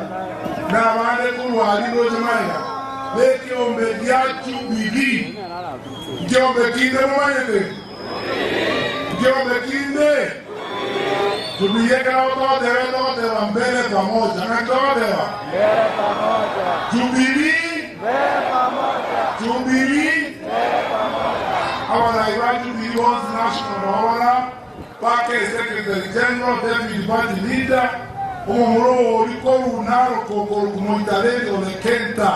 [SPEAKER 1] n'abande kurwali nochemaiga bekiombe gya Jubilee kiombe kinde mumanyete kiombe kinde Jubilee kana toteba mbele pamoja na toteba
[SPEAKER 7] mbele pamoja
[SPEAKER 1] Jubilee
[SPEAKER 7] mbele pamoja
[SPEAKER 1] Jubilee
[SPEAKER 7] mbele pamoja.
[SPEAKER 1] Abarayi ba Jubilee Bonds National Owala Pake Secretary General Deputy Party Leader omomuro oliko runaroko korukumoitareri olekenta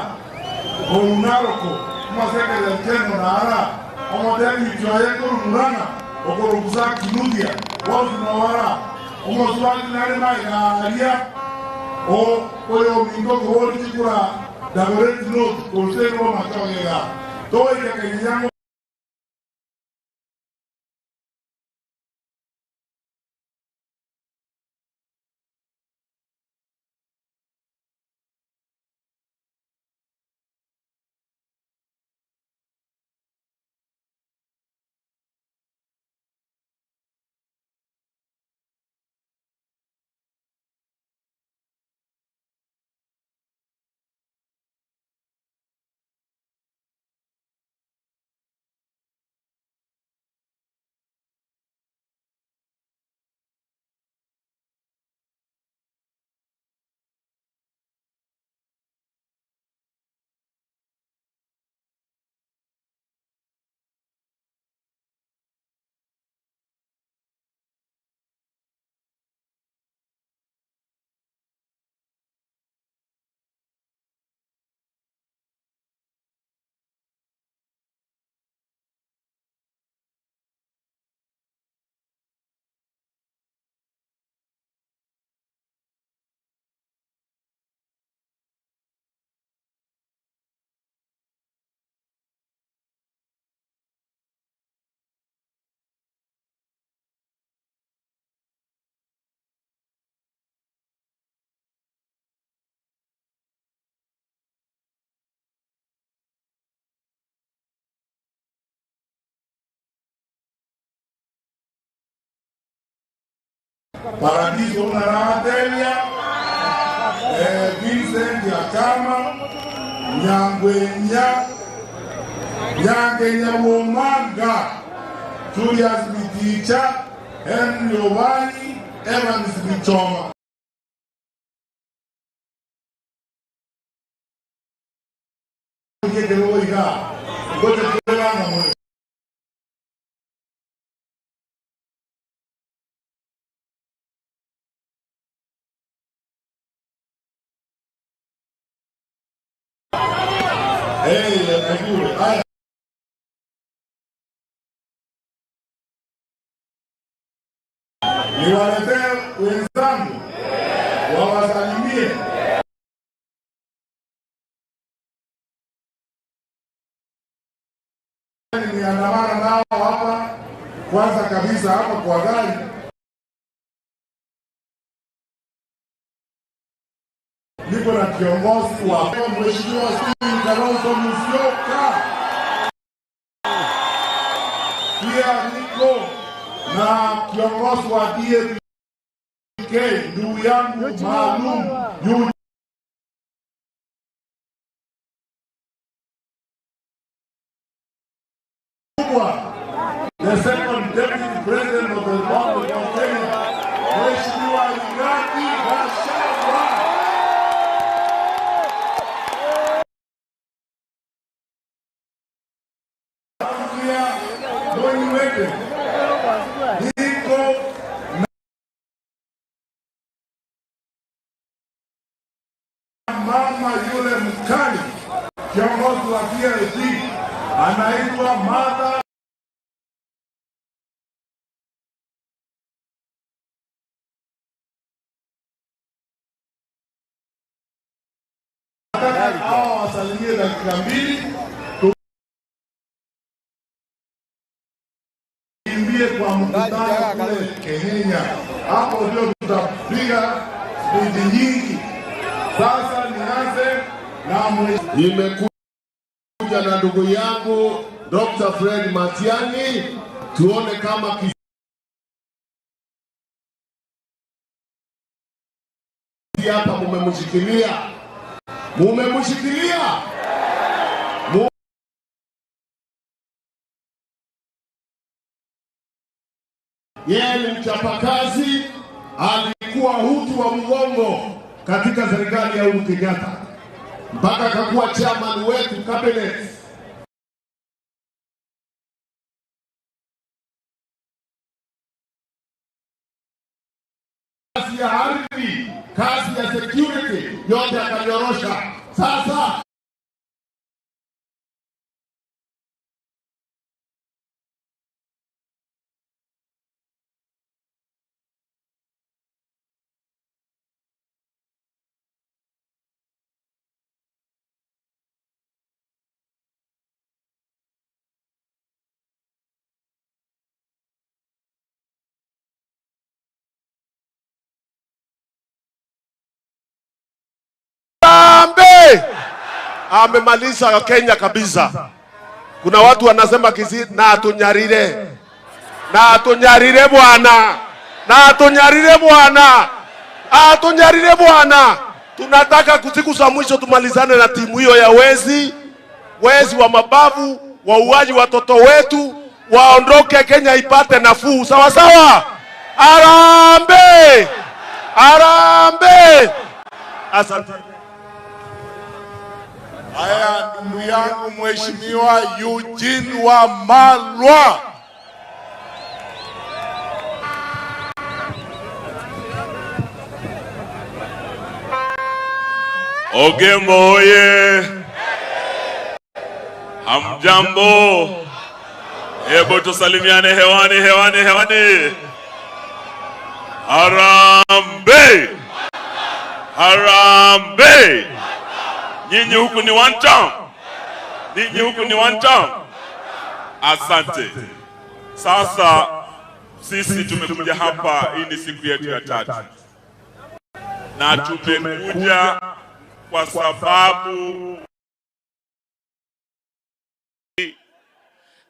[SPEAKER 1] orunaroko omo Secretary General nara omo Deputy oye korumurana okorokusa Kinuthia bonsi nowara omosuati nare maigaria o oyo mingo kobori chikura Dagoretti North korusero machogega toike kenyango Paradiso Unaratelia, Vincent Yakama, Nyangwenya, Nyangenya Womanga, Julius Miticha, Henry Owani, Evans Michoma. Najua. Haya. Niwaletee wenzangu wawasalimie. Niandamana nao hapa kwanza kabisa hapa kwa gari. Niko na kiongozi wa Mheshimiwa Stephen Kalonzo Musyoka. Pia niko na kiongozi wa DAP-K ndugu yangu maalum Kubwa, the second deputy president of the Republic of Kenya, Mheshimiwa Rigathi Gachagua. Pia Mwenye niko na mama yule mkali kiongozi wa PLP anaitwa Martha Nataka hawa wasalimie dakika mbili, tukimbie kwa mkutano kule Kenya. Hapo ndio tutapiga spidi nyingi. Sasa nianze na
[SPEAKER 17] Nimekuja na ndugu yangu Dr. Fred Matiang'i, tuone kama Kisii hapa mumemshikilia, mumemshikilia. Yeye ni mchapakazi, alikuwa hutu wa mgongo katika serikali ya Uhuru Kenyatta mpaka akakuwa chairman wetu cabinet. Kazi ya ardhi, kazi ya security yote akanyorosha. Sasa Harambee! Amemaliza Kenya kabisa. Kuna watu wanasema Kisii na atunyarire. Na atunyarire bwana. Na atunyarire bwana. Atunyarire bwana. Tunataka siku za mwisho tumalizane na timu hiyo ya wezi, wezi wa mabavu, wauaji watoto wetu, waondoke, Kenya ipate nafuu. Sawa sawa. Harambee! Harambee! Asante.
[SPEAKER 1] Haya, ndugu yangu Mheshimiwa Eugene Wamalwa.
[SPEAKER 18] Ogembo oye! Hamjambo? Hebu tusalimiane hewani, hewani, hewani. Harambee! Harambee! Nyinyi huku ni one town. Nyinyi huku ni one town. Asante. Sasa sisi tumekuja hapa, hii ni siku yetu ya tatu, na tumekuja kwa sababu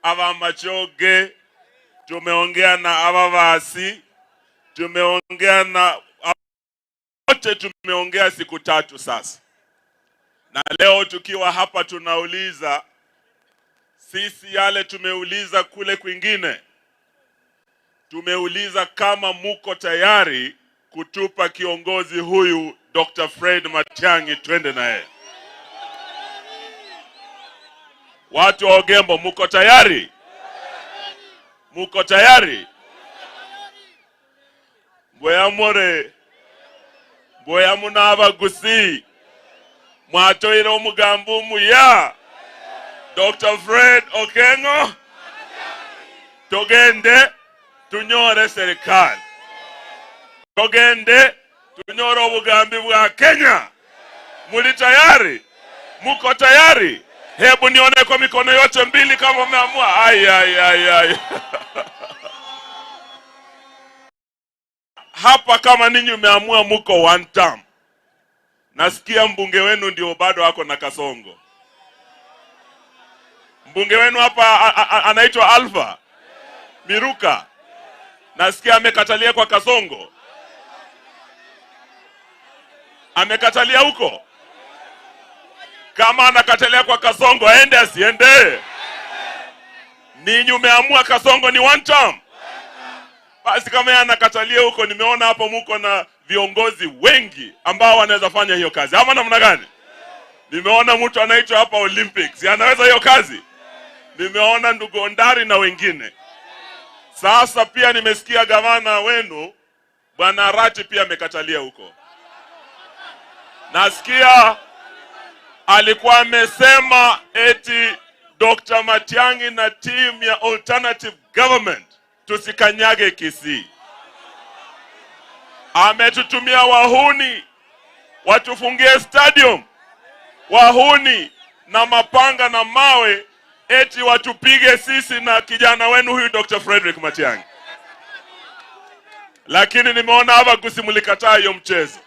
[SPEAKER 18] Abamachoge, tumeongea na Abavasi, tumeongea na wote, tumeongea siku tatu sasa, na leo tukiwa hapa tunauliza sisi yale tumeuliza kule kwingine, tumeuliza kama muko tayari kutupa kiongozi huyu Dr. Fred Matiang'i twende naye. Watu wa Ogembo, muko tayari? Muko tayari? Mbweyamore mbweya muna abagusi mwatoire omugambo omuya. Dr. Fred Okengo, togende tunyore serikali, togende tunyore ubugambi bwa Kenya. Muli tayari? Muko tayari? Hebu nione kwa mikono yote mbili kama mmeamua. Ai, ai, ai, ai. Hapa kama ninyi mmeamua muko one term. Nasikia mbunge wenu ndio bado ako na Kasongo. Mbunge wenu hapa anaitwa Alpha Miruka. Nasikia amekatalia kwa Kasongo. Amekatalia huko. Kama anakatalia kwa Kasongo, aende asiende? Ninyi umeamua Kasongo ni one term. Basi kama yeye anakatalia huko, nimeona hapo muko na viongozi wengi ambao wanaweza fanya hiyo kazi. Ama namna gani? Nimeona mtu anaitwa hapa Olympics, anaweza hiyo kazi. Nimeona ndugu Ondari na wengine. Sasa pia nimesikia gavana wenu Bwana Arati pia amekatalia huko. Nasikia alikuwa amesema eti Dr. Matiang'i na team ya alternative government tusikanyage Kisii. Ametutumia wahuni watufungie stadium, wahuni na mapanga na mawe, eti watupige sisi na kijana wenu huyu Dr. Frederick Matiang'i. Lakini nimeona hapa kusimulikataa hiyo mchezo,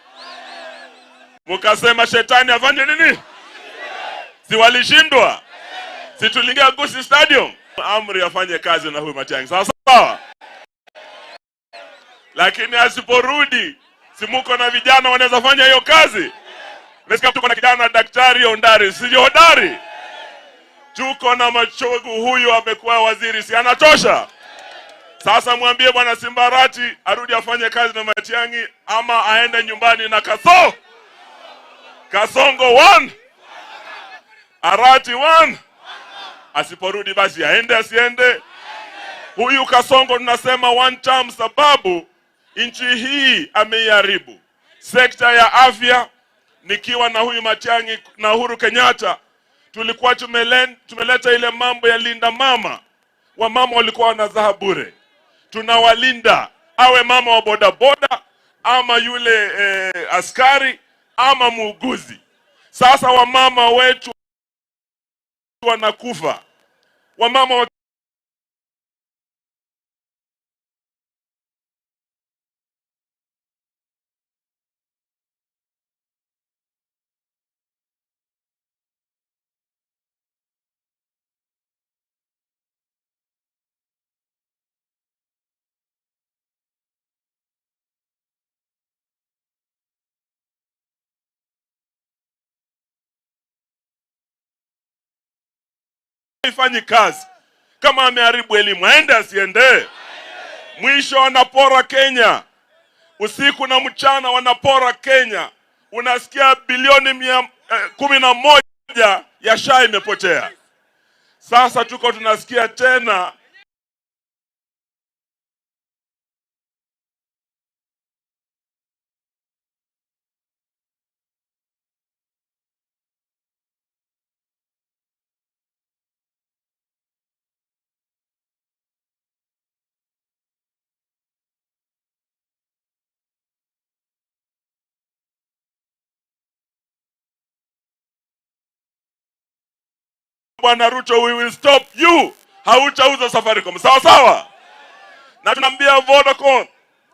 [SPEAKER 18] mukasema shetani afanye nini? Si walishindwa? Si tuliingia Gusii Stadium? Amri afanye kazi na huyu Matiang'i, sawa sawa. Lakini asiporudi, si muko na vijana wanaweza fanya hiyo kazi? Nimesikia tuko na kijana Daktari Ondari, si hodari? Tuko na Machogu, huyu amekuwa waziri, si anatosha? Sasa mwambie Bwana Simbarati arudi afanye kazi na Matiang'i ama aende nyumbani na Kasongo. Kasongo 1, Arati 1. Asiporudi basi aende asiende? Huyu Kasongo tunasema one term, sababu nchi hii ameiharibu. Sekta ya afya, nikiwa na huyu Matiang'i na Uhuru Kenyatta, tulikuwa tumeleta ile mambo ya linda mama. Wamama walikuwa wanazaa bure, tunawalinda, awe mama wa bodaboda ama yule askari ama muuguzi. Sasa wamama wetu wanakufa, wamama wa haifanyi kazi. Kama ameharibu elimu, aende asiende? Mwisho wanapora Kenya usiku na mchana, wanapora Kenya. Unasikia bilioni 11 ya SHA imepotea. Sasa tuko tunasikia tena Bwana Ruto, we will stop you. Hautauza Safaricom. Sawa sawa. Na tunaambia Vodacom,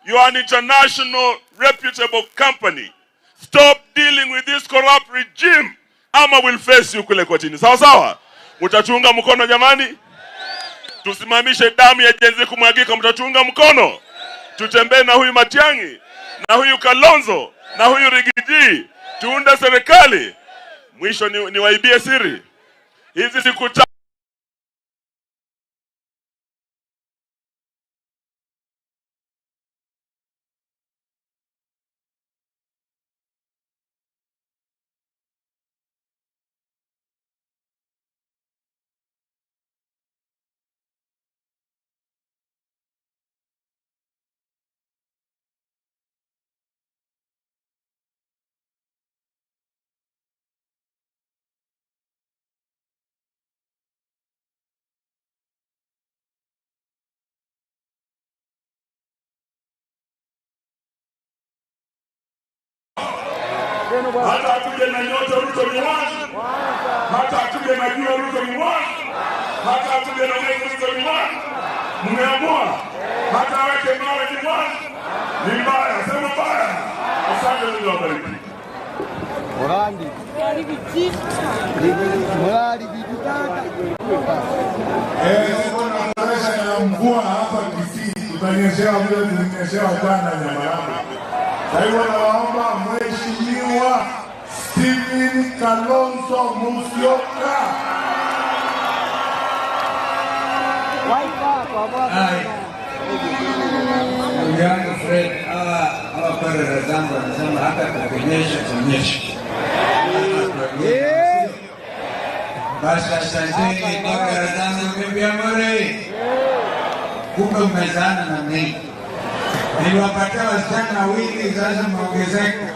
[SPEAKER 18] you are an international reputable company. Stop dealing with this corrupt regime ama we'll face you kule kotini. Sawa sawa. Mtachunga mkono jamani? Tusimamishe damu ya Gen Z kumwagika, mtachunga mkono? Tutembee na huyu Matiang'i, na huyu Kalonzo, na huyu Rigiji, tuunde serikali. Mwisho niwaibie siri. Hizi siku Hata akuje na nyota, Ruto ni one. Hata akuje na jua, Ruto ni one. Hata akuje na mwezi, Ruto ni one. Mmeamua? Hata aweke mawe ni one. Ni mbaya, sema mbaya. Asante, Mungu awabariki.
[SPEAKER 1] Tuko na presha ya mvua hapa Kisii, tutanyeshewa vile tulinyeshewa jana Nyamarambe. Kwa hivyo nawaomba Mheshimiwa Stephen Kalonzo Musyoka.
[SPEAKER 19] Hai. Ndugu yangu Fred, hawa parera zangu wanasema hata kukunyesha kunyesha. Basi asanteni parera zangu, bibi Amore. Kumbe mmezana na mimi. Niliwapatia wasichana wawili, sasa mmeongezeka.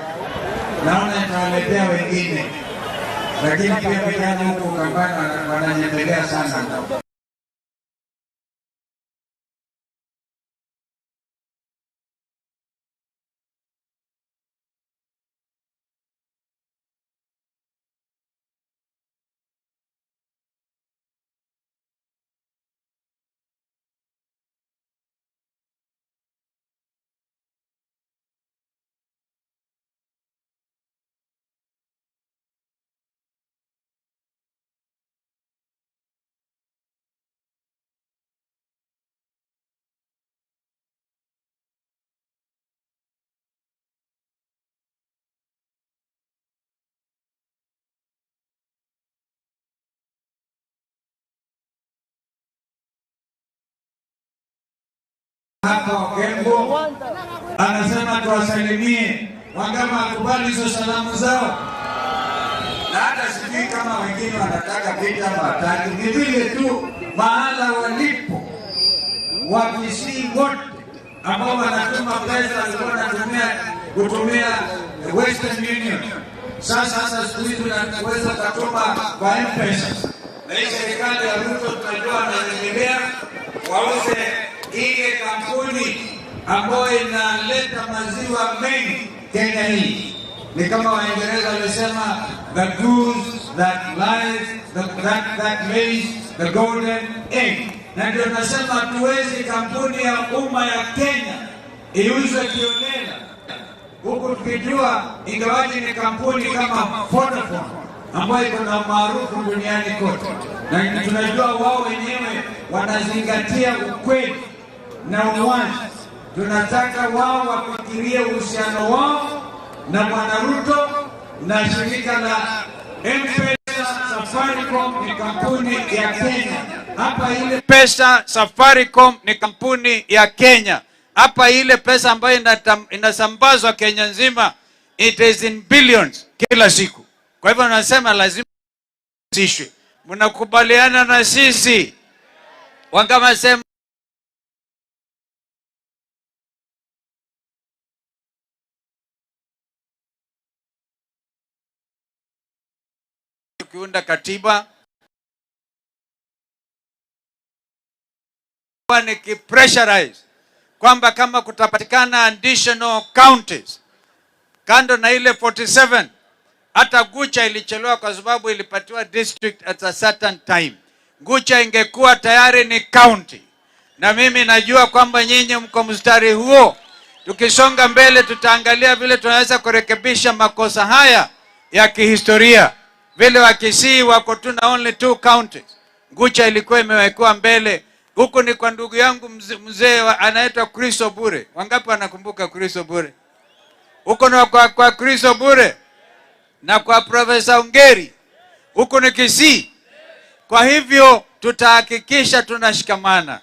[SPEAKER 19] Naona nitawaletea wengine. Lakini pia vijana huko Ukambani wananyemelea sana. Hapa Ogembo anasema tuwasalimie. Wangama akubali hizo salamu zao, na hata sijui kama wengine wanataka vita wataki. Ni vile tu mahala walipo Wakisii wote ambao wanatuma pesa walikuwa wanatumia kutumia Western Union. Sasa siku hizi tunaweza kutuma kwa M-Pesa, na hii serikali ya Ruto tunajua wanaendelea wauze ile kampuni ambayo inaleta maziwa mengi Kenya hii. Ni kama Waingereza walisema the goose that lies, that lays the golden egg. Na ndio nasema hatuwezi kampuni ya umma ya Kenya iuzwe kiolela, huku tukijua ingawaje ni kampuni kama Vodafone ambayo iko na maarufu duniani kote, na tunajua wao wenyewe wanazingatia ukweli na uwazi. Tunataka wao wafikirie uhusiano wao na Bwana Ruto na shirika la M-Pesa. Safaricom ni kampuni ya Kenya. Hapa ile pesa Safaricom ni kampuni ya Kenya. Hapa ile pesa ambayo inasambazwa Kenya nzima, it is in billions kila siku. Kwa hivyo nasema lazima isishwe. Mnakubaliana na sisi? Wangama sema tukiunda katiba ni kipressurize kwamba kama kutapatikana additional counties kando na ile 47, hata Gucha ilichelewa kwa sababu ilipatiwa district at a certain time. Gucha ingekuwa tayari ni county, na mimi najua kwamba nyinyi mko mstari huo. Tukisonga mbele, tutaangalia vile tunaweza kurekebisha makosa haya ya kihistoria. Vile Wakisii wako tu na only 2 counties. Gucha ilikuwa imewekewa mbele. Huku ni kwa ndugu yangu mzee anaitwa Kristo Bure. Wangapi wanakumbuka Kristo Bure? Huko ni kwa Kristo Bure na kwa Profesa Ongeri. Huko ni Kisii. Kwa hivyo tutahakikisha tunashikamana.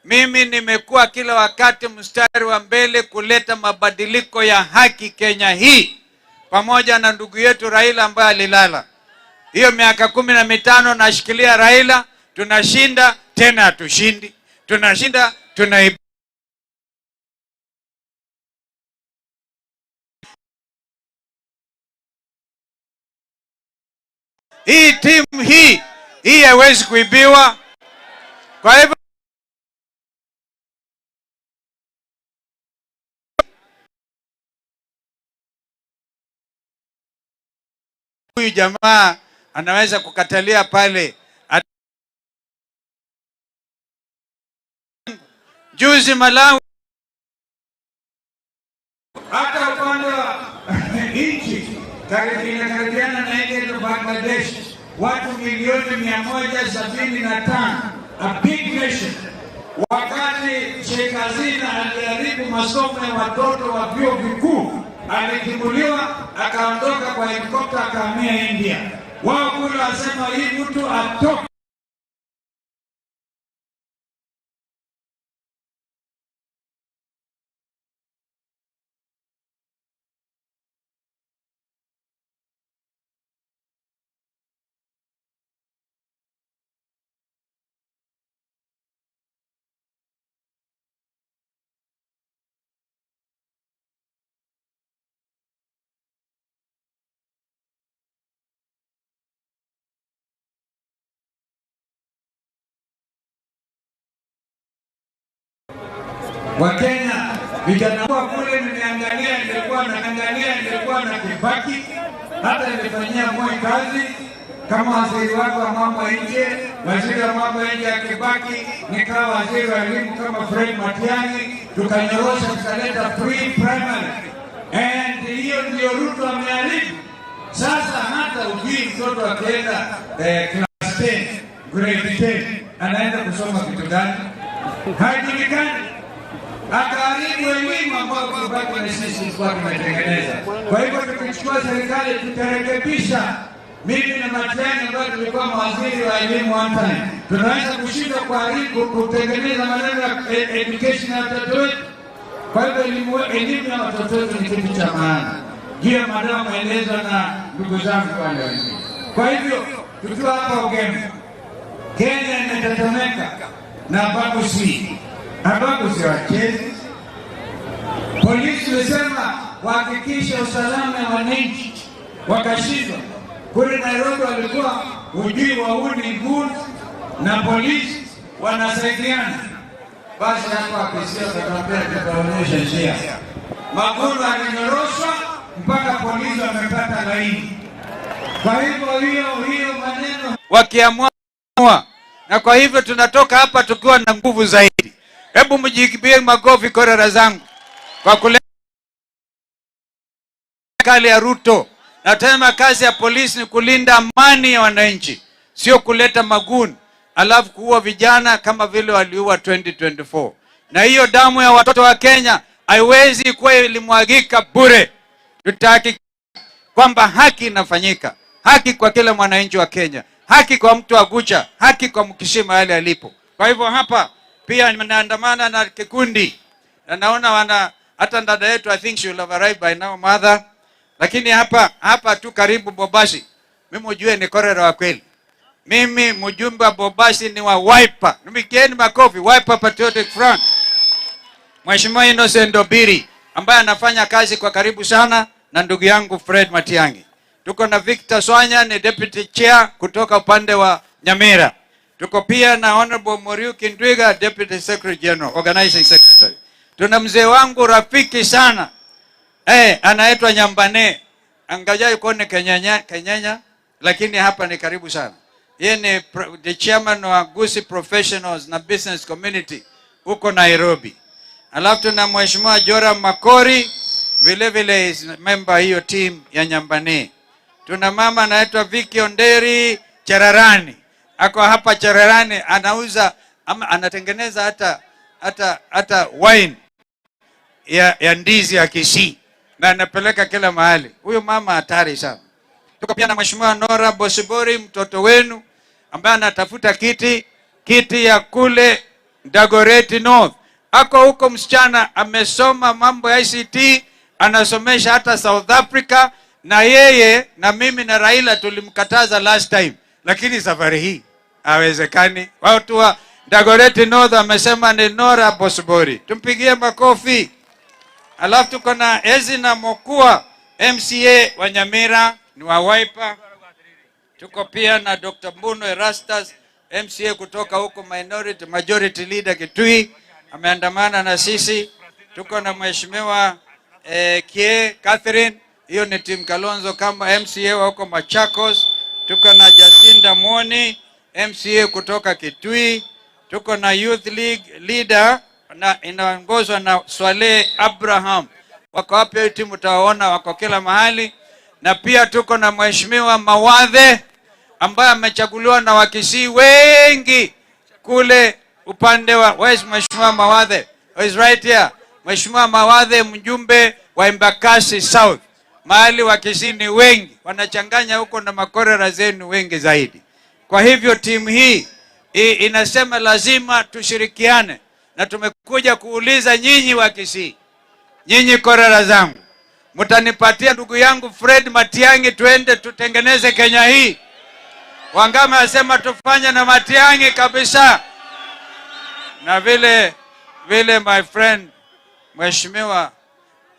[SPEAKER 19] Mimi nimekuwa kila wakati mstari wa mbele kuleta mabadiliko ya haki Kenya hii, pamoja na ndugu yetu Raila ambaye alilala hiyo miaka 15. Nashikilia Raila, tunashinda tena, hatushindi, tunashinda, tuna hii timu hii haiwezi kuibiwa. Kwa hivyo Huyu jamaa anaweza kukatalia pale. Juzi Malawi,
[SPEAKER 20] hata upande wa nchi inakaribiana na ile Bangladesh, watu milioni 175, a big nation. Wakati Sheikh Hasina aliharibu masomo ya watoto wa vyuo vikuu, alitimuliwa akaondoka kwa helikopta akahamia India. Wao kule wasema hii mtu atoke. Wakenya vijana kwa kule nimeangalia, nilikuwa naangalia, nilikuwa na Kibaki, hata nilifanyia Moi kazi kama waziri wako wa mambo ya nje, waziri wa mambo ya nje ya Kibaki, nikawa waziri wa elimu kama Fred Matiang'i, tukanyorosha tukaleta free primary, and hiyo ndio Ruto ameharibu. Sasa hata ujui mtoto akienda class 10 grade 10 anaenda kusoma kitu gani, haijulikani. Akaharibu elimu ambayo Kibaki na sisi tulikuwa tumetengeneza. Kwa hivyo tukichukua serikali tutarekebisha. Mimi na Matiang'i ambayo tulikuwa mawaziri wa elimu one time, tunaweza kushindwa kuharibu kutengeneza maneno ya education ya watoto wetu. Kwa hivyo elimu ya watoto wetu ni kitu cha maana. Juu ya madawa maelezo na ndugu zangu wale wengine. Kwa hivyo tukiwa hapa Ogembo, Kenya imetetemeka na Abagusii. Abagusii wachezi. Polisi walisema wahakikishe usalama wa wananchi, wakashindwa. Kule Nairobi walikuwa ujui wauni goons na polisi wanasaidiana. Basi hapo akisia wakatuambia tutaonyesha njia. Maguru alinyoroshwa mpaka polisi wamepata laini. Kwa hivyo hiyo maneno
[SPEAKER 19] wakiamua, na kwa hivyo tunatoka hapa tukiwa na nguvu zaidi. Hebu mjipigie makofi korera zangu kwa kuleta serikali ya Ruto. Nasema kazi ya polisi ni kulinda amani ya wananchi, sio kuleta maguni alafu kuua vijana kama vile waliua 2024. Na hiyo damu ya watoto wa Kenya haiwezi kuwa ilimwagika bure. Tutahakikisha kwamba haki inafanyika, haki kwa kila mwananchi wa Kenya, haki kwa mtu wa Gucha, haki kwa Mkisii mahali alipo. Kwa hivyo hapa pia nimeandamana na kikundi na naona wana hata dada yetu, I think she will have arrived by now mother. Lakini hapa tu karibu Bobasi, mimi mjue ni korera wa kweli. Mimi mjumbe wa Bobasi ni wa Wiper. Nipigieni makofi Wiper Patriotic Front. Mheshimiwa Innocent Obiri ambaye anafanya kazi kwa karibu sana na ndugu yangu Fred Matiang'i. Tuko na Victor Swanya ni deputy chair kutoka upande wa Nyamira. Tuko pia na Honorable Muriuki Ndwiga, deputy secretary general, organizing secretary. Tuna mzee wangu rafiki sana anaitwa Nyambane, angaja yuko ni Kenyanya, lakini hapa ni karibu sana. Yeye ni the chairman wa Gusii Professionals na Business Community huko Nairobi. Alafu tuna Mheshimiwa Joram Makori, vile vile is member hiyo team ya Nyambane. Tuna mama anaitwa Vicky Onderi Cherarani, ako hapa Cherarani, anauza ama anatengeneza hata wine ya ndizi ya Kisii na anapeleka kila mahali. Huyu mama hatari sana. Tuko pia na Mheshimiwa Nora Bosibori, mtoto wenu ambaye anatafuta kiti ya kule Dagoretti North. Ako huko, msichana amesoma mambo ya ICT, anasomesha hata South Africa, na yeye na mimi na Raila tulimkataza last time, lakini safari hii hawezekani. Watu wa Dagoretti North amesema ni Nora Bosibori, tumpigie makofi. Alafu tuko na Ezina Mokua, MCA wa Nyamira, ni wa Wiper. Tuko pia na Dr. Mbuno Erastus, MCA kutoka huko minority majority leader Kitui, ameandamana na sisi. Tuko na Mheshimiwa Kie Catherine, Hiyo ni timu Kalonzo kama MCA wa huko Machakos. Tuko na Jacinda Mwoni, MCA kutoka Kitui. Tuko na Youth League leader na inaongozwa na Swaleh Abraham. Wako wapi hiyo timu? Utawaona wako kila mahali. Na pia tuko na Mheshimiwa Mawadhe ambaye amechaguliwa na Wakisii wengi kule upande wa, where is Mheshimiwa Mawadhe? Oh, is right here. Mheshimiwa Mawadhe, mjumbe wa Embakasi South, mahali Wakisii ni wengi, wanachanganya huko na makorera zenu wengi zaidi. Kwa hivyo timu hii inasema lazima tushirikiane, na tumekuja kuuliza nyinyi Wakisii, nyinyi korera zangu, mtanipatia ndugu yangu Fred Matiang'i tuende tutengeneze Kenya hii? Wangama asema tufanye na Matiang'i kabisa. Na vile vile my friend Mheshimiwa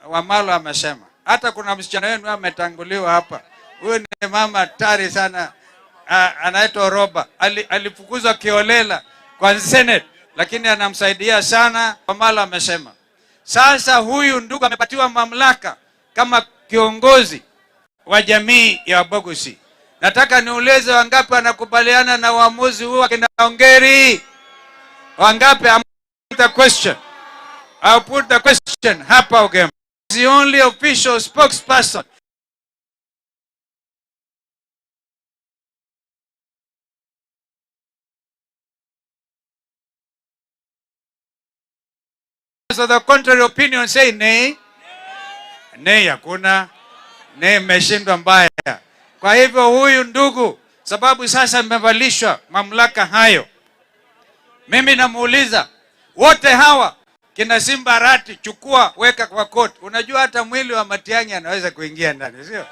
[SPEAKER 19] Wamalo amesema, hata kuna msichana wenu ametanguliwa hapa. Huyu ni mama hatari sana, anaitwa Roba. Alifukuzwa kiolela kwa Senate, lakini anamsaidia sana. Wamalo amesema sasa huyu ndugu amepatiwa mamlaka kama kiongozi wa jamii ya Wabagusi. Nataka niulize, wangapi wanakubaliana na uamuzi huu akina Ongeri? Wangapi? I'm the question. I'll put the question hapa Ogembo. The only official spokesperson. So the contrary opinion say nay. Nay hakuna. Nay, mmeshindwa mbaya. Kwa hivyo huyu ndugu, sababu sasa mmevalishwa mamlaka hayo, mimi namuuliza wote hawa kina Simba Arati, chukua weka kwa court. Unajua hata mwili wa Matiang'i anaweza kuingia ndani, sio?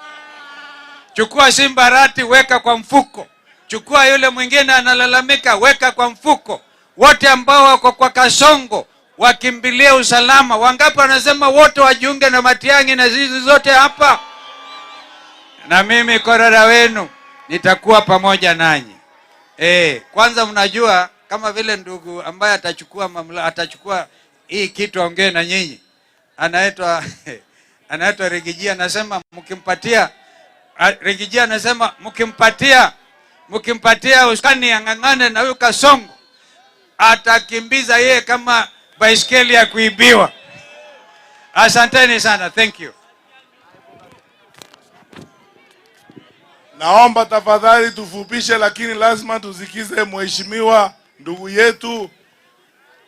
[SPEAKER 19] Chukua Simba Arati weka kwa mfuko. Chukua yule mwingine analalamika, weka kwa mfuko. Wote ambao wako kwa Kasongo wakimbilie usalama. Wangapi wanasema wote wajiunge na Matiang'i na zizi zote hapa? Na mimi korera wenu nitakuwa pamoja nanyi. Kwanza mnajua kama vile ndugu ambaye atachukua mamlaka, atachukua hii kitu aongee na nyinyi, anaitwa Rigiji, anasema mkimpatia, Rigiji anasema mkimpatia usukani ang'ang'ane na huyu Kasongo, atakimbiza yeye kama baiskeli ya kuibiwa. Asanteni sana, thank you.
[SPEAKER 1] Naomba tafadhali tufupishe, lakini lazima tusikize mheshimiwa ndugu yetu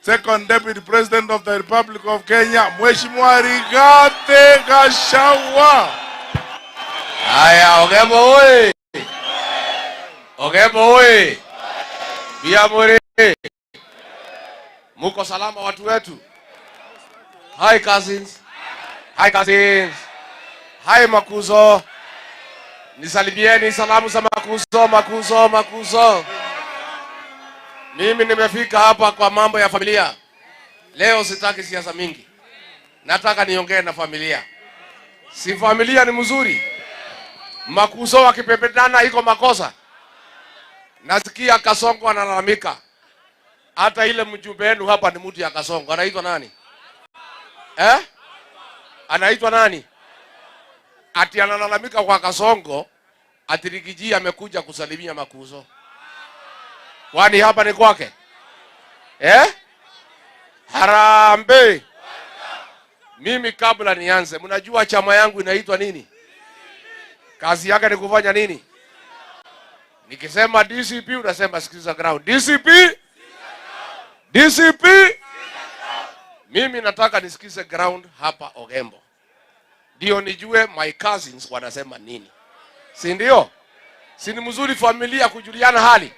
[SPEAKER 1] Second Deputy President of the Republic of Kenya, Mheshimiwa Rigathi Gachagua.
[SPEAKER 17] Haya, Ogembo oye! Ogembo oye! Biamore. Muko salama watu wetu? Hi cousins. Hi cousins. Hi makuzo. Nisalimieni salamu za makuzo, makuzo, makuzo. Mimi nimefika hapa kwa mambo ya familia. Leo sitaki siasa mingi. Nataka niongee na familia. Si familia ni mzuri? Makuzo wakipepetana iko makosa. Nasikia Kasongo analalamika. Hata ile mjumbe wenu hapa ni mtu ya Kasongo. Anaitwa nani? Anaitwa nani? Ati analalamika kwa Kasongo, ati Rigiji amekuja kusalimia makuzo. Kwani hapa ni kwake? Harambee. Mimi kabla nianze, mnajua chama yangu inaitwa nini? Kazi yake ni kufanya nini? Nikisema DCP unasema sikiza ground. DCP? DCP? Mimi nataka nisikize ground hapa Ogembo. Ndio nijue my cousins wanasema nini. Si ndio? Si ni mzuri familia kujuliana hali?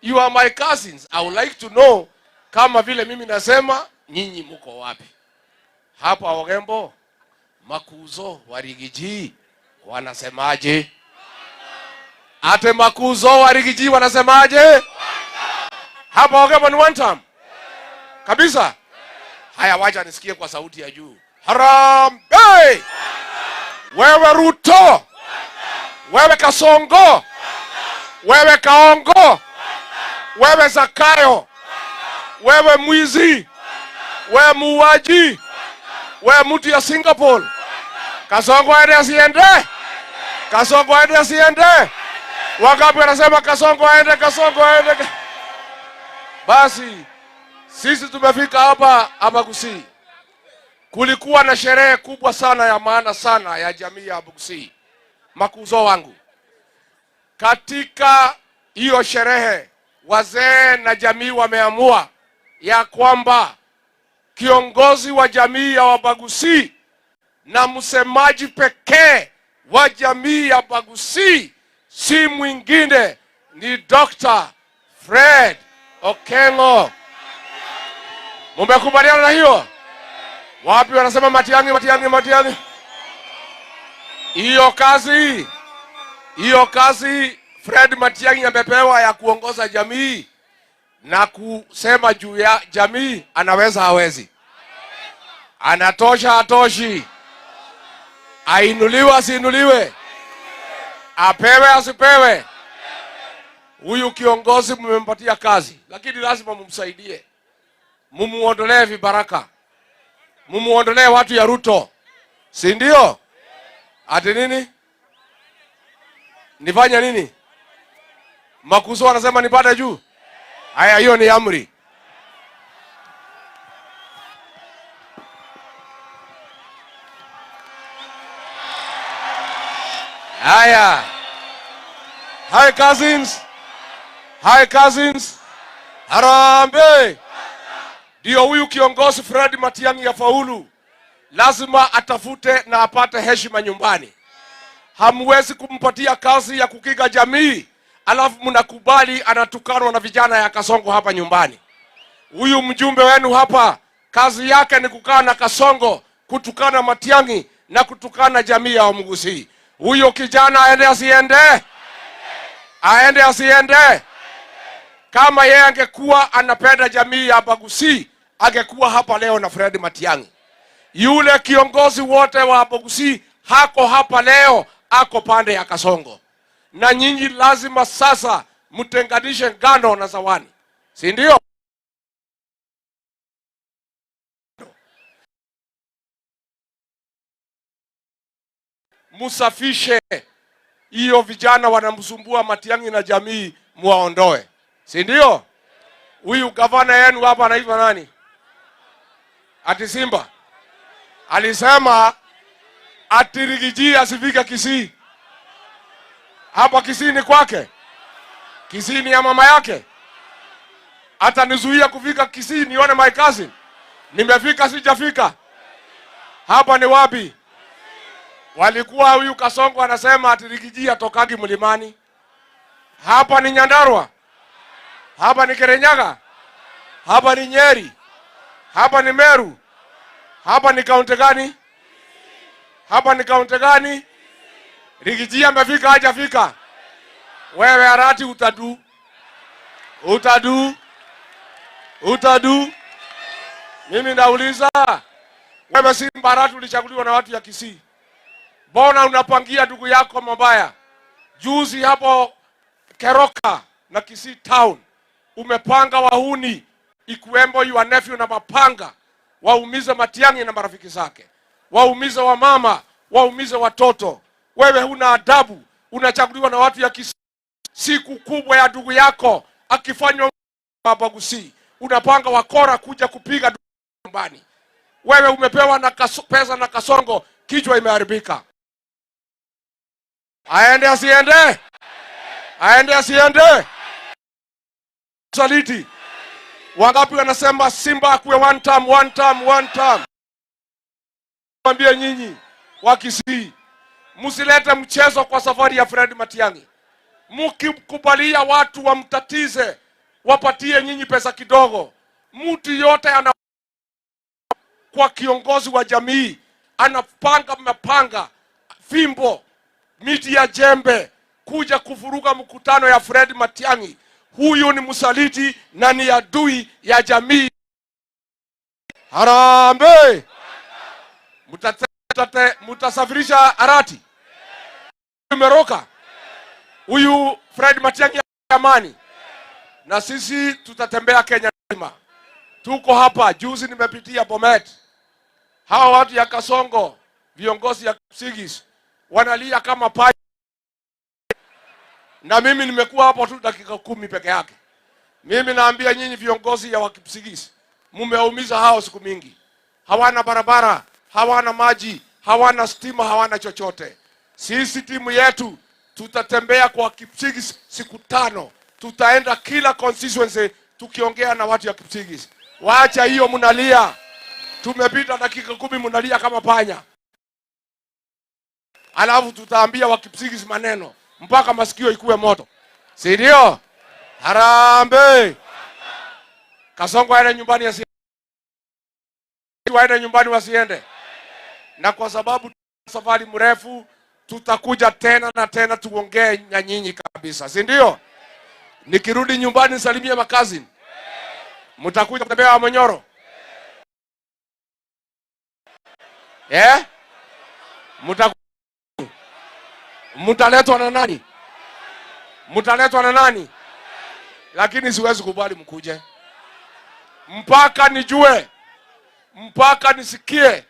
[SPEAKER 17] You are my cousins. I would like to know kama vile mimi nasema nyinyi mko wapi? Hapa Ogembo makuzo wa Rigiji wanasemaje? Ate makuzo wa Rigiji wanasemaje? Hapa Ogembo ni one time. Kabisa. Haya, wacha nisikie kwa sauti ya juu. Harambee! Wewe Ruto, wewe Kasongo, wewe Kaongo, wewe Zakayo, wewe mwizi, wewe muuaji, wewe mtu ya Singapore, Kasongo aende asiende? Kasongo aende asiende? Wangapi wanasema Kasongo aende, Kasongo aende? Basi sisi tumefika hapa Abagusii. Kulikuwa na sherehe kubwa sana ya maana sana ya jamii ya Abagusii, makuzo wangu. Katika hiyo sherehe, wazee na jamii wameamua ya kwamba kiongozi wa jamii ya Wabagusii na msemaji pekee wa jamii ya Bagusii si mwingine ni Dr. Fred Okengo. Mumekubaliana na hiyo? Wapi wanasema Matiang'i, Matiang'i, Matiang'i? Hiyo kazi Fred Matiang'i amepewa ya kuongoza jamii na kusema juu ya jamii, anaweza hawezi? Anatosha hatoshi? Ainuliwe asiinuliwe? Apewe asipewe? Huyu kiongozi mmempatia kazi, lakini lazima mumsaidie, mumuondolee vibaraka, mumuondolee watu ya Ruto, si ndio? Ati nini? Nifanye nini? Makuzo wanasema nipande juu. Haya, hiyo ni amri. Haya. Hi cousins. Hi cousins. Harambee. Ndio huyu kiongozi Fred Matiang'i ya faulu, lazima atafute na apate heshima nyumbani. Hamwezi kumpatia kazi ya kukinga jamii alafu mnakubali anatukanwa na vijana ya Kasongo hapa nyumbani. Huyu mjumbe wenu hapa kazi yake ni kukaa na Kasongo, kutukana Matiang'i na kutukana jamii ya Wamgusii. Huyo kijana aende asiende? Aende asiende? Kama yeye angekuwa anapenda jamii ya Abagusii angekuwa hapa leo na Fred Matiang'i. Yule kiongozi wote wa Abagusii hako hapa leo, ako pande ya Kasongo. Na nyinyi lazima sasa mtenganishe ngano na sawani, si ndio? Musafishe hiyo vijana wanamsumbua Matiang'i na jamii, muwaondoe, si ndio? Huyu gavana yenu hapa anaitwa nani? Ati Simba alisema ati Riggy G asifike Kisii. Hapa Kisii ni kwake, Kisii ni ya mama yake. Atanizuia kufika Kisii nione my cousin? Nimefika sijafika? Hapa ni wapi? Walikuwa huyu Kasongo anasema ati Riggy G atokagi mlimani. Hapa ni Nyandarua, hapa ni Kirinyaga, hapa ni Nyeri, hapa ni Meru, hapa ni kaunti gani? Hapa ni kaunti gani? Riggy G amefika hajafika? Wewe Arati utadu, utadu, utadu. Mimi nauliza wewe, si Arati ulichaguliwa na watu ya Kisii, mbona unapangia ndugu yako mabaya? Juzi hapo Keroka na Kisii town umepanga wahuni ikiwemo your nephew na mapanga waumize Matiang'i na marafiki zake, waumize wamama, waumize watoto. Wewe huna adabu, unachaguliwa na watu ya Kisii. Siku kubwa ya ndugu yako akifanywa Abagusii, unapanga wakora kuja kupiga nyumbani. Wewe umepewa na pesa na Kasongo, kichwa imeharibika. Aende asiende? Aende asiende? Saliti. Wangapi wanasema Simba akuwe one term, one term, one term? Mwambie nyinyi wa Kisii, msilete mchezo kwa safari ya Fred Matiang'i. Mkikubalia watu wamtatize, wapatie nyinyi pesa kidogo, mtu yote ana kwa kiongozi wa jamii anapanga mapanga, fimbo, miti ya jembe kuja kuvuruga mkutano ya Fred Matiang'i. Huyu ni msaliti na ni adui ya jamii. Harambee! Mutasafirisha Arati umeroka huyu Fred Matiang'i amani, na sisi tutatembea Kenya nzima. Tuko hapa juzi, nimepitia Bomet, hawa watu ya Kasongo Viongozi ya Kipsigis wanalia kama panya. Na mimi nimekuwa hapo tu dakika 10 peke yake. Mimi naambia nyinyi viongozi ya Wakipsigis, mmeumiza hao siku mingi. Hawana barabara, hawana maji, hawana stima, hawana chochote. Sisi timu yetu tutatembea kwa Kipsigis siku 5. Tutaenda kila constituency tukiongea na watu ya Kipsigis. Waacha hiyo mnalia. Tumepita dakika 10 mnalia kama panya. Alafu tutaambia Wakipsigis maneno mpaka masikio ikuwe moto. Si ndio? Harambee. Kasongo aende nyumbani asiende. Waende nyumbani wasiende. Na kwa sababu safari mrefu tutakuja tena na tena tuongee na nyinyi kabisa. Si ndio? Nikirudi nyumbani nisalimie makazi. Mtakuja kutembea Monyoro? Eh? Mtaletwa na nani? Mtaletwa na nani? Lakini siwezi kubali mkuje mpaka nijue, mpaka nisikie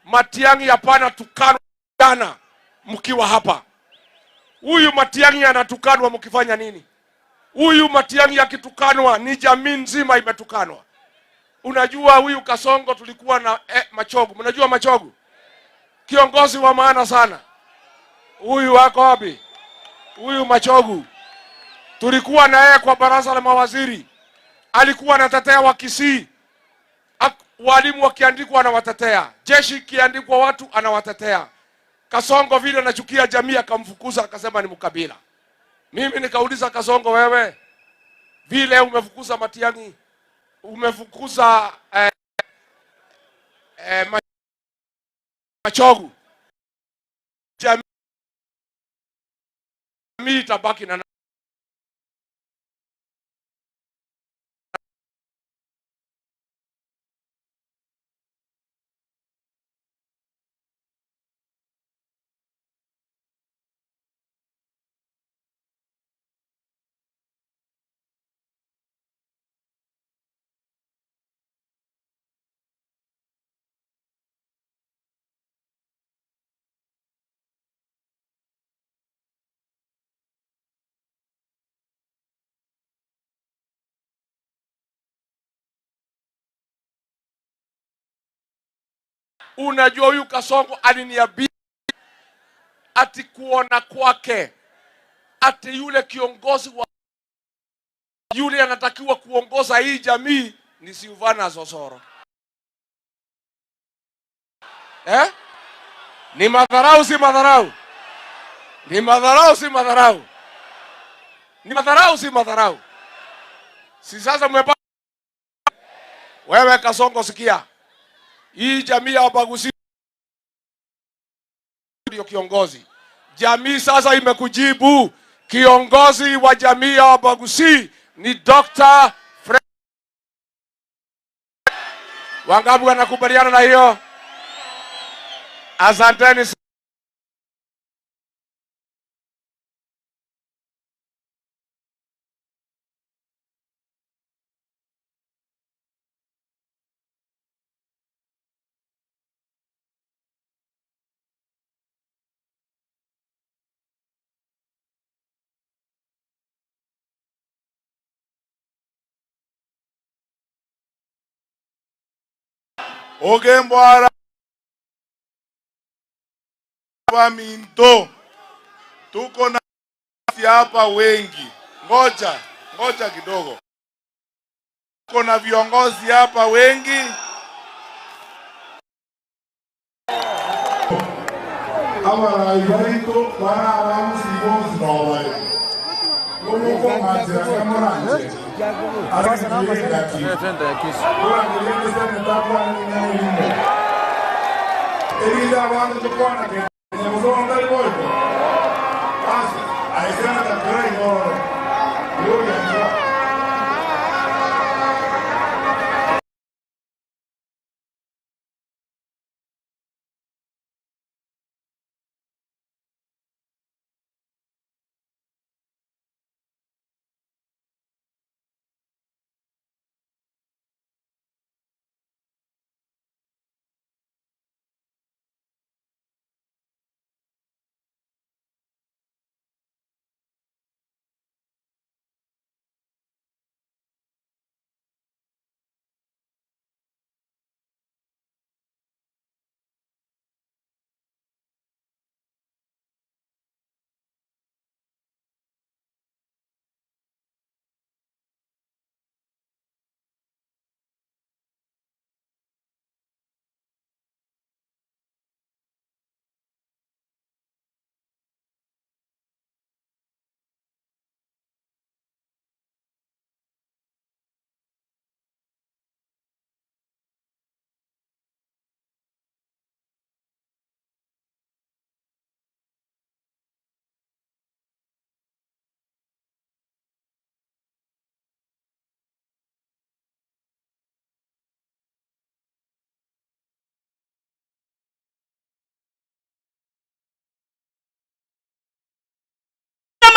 [SPEAKER 17] Matiang'i hapana tukanwa jana mkiwa hapa. Huyu Matiang'i anatukanwa mkifanya nini? Huyu Matiang'i akitukanwa ni jamii nzima imetukanwa. Unajua huyu Kasongo tulikuwa na Machogu. Mnajua Machogu? Kiongozi wa maana sana. Huyu wako wapi? Huyu Machogu tulikuwa na yeye kwa baraza la mawaziri. Alikuwa anatetea Wakisii. Walimu wakiandikwa anawatetea, jeshi ikiandikwa watu anawatetea. Kasongo vile anachukia jamii akamfukuza akasema ni mkabila. Mimi nikauliza Kasongo, wewe vile umefukuza Matiang'i, umefukuza Machogu, jamii itabaki na Unajua huyu Kasongo aliniambia ati kuona kwake ati yule kiongozi wa yule anatakiwa kuongoza hii jamii ni Silvanus Osoro. Eh? Ni madharau si madharau? Ni madharau si madharau? Ni madharau si madharau? Si sasa mmepata? Wewe Kasongo sikia. Hii jamii ya Wabaguzi ndio kiongozi. Jamii sasa imekujibu. Kiongozi wa jamii ya Wabaguzi ni Dr. Fred. Wangapi wanakubaliana na hiyo? Asanteni.
[SPEAKER 1] Ogembo ara minto, tuko na hapa wengi. Ngoja, ngoja kidogo. Tuko na viongozi hapa wengi. Abaraibaito bararamusibozi nobayo. Kuko majira kamuranje.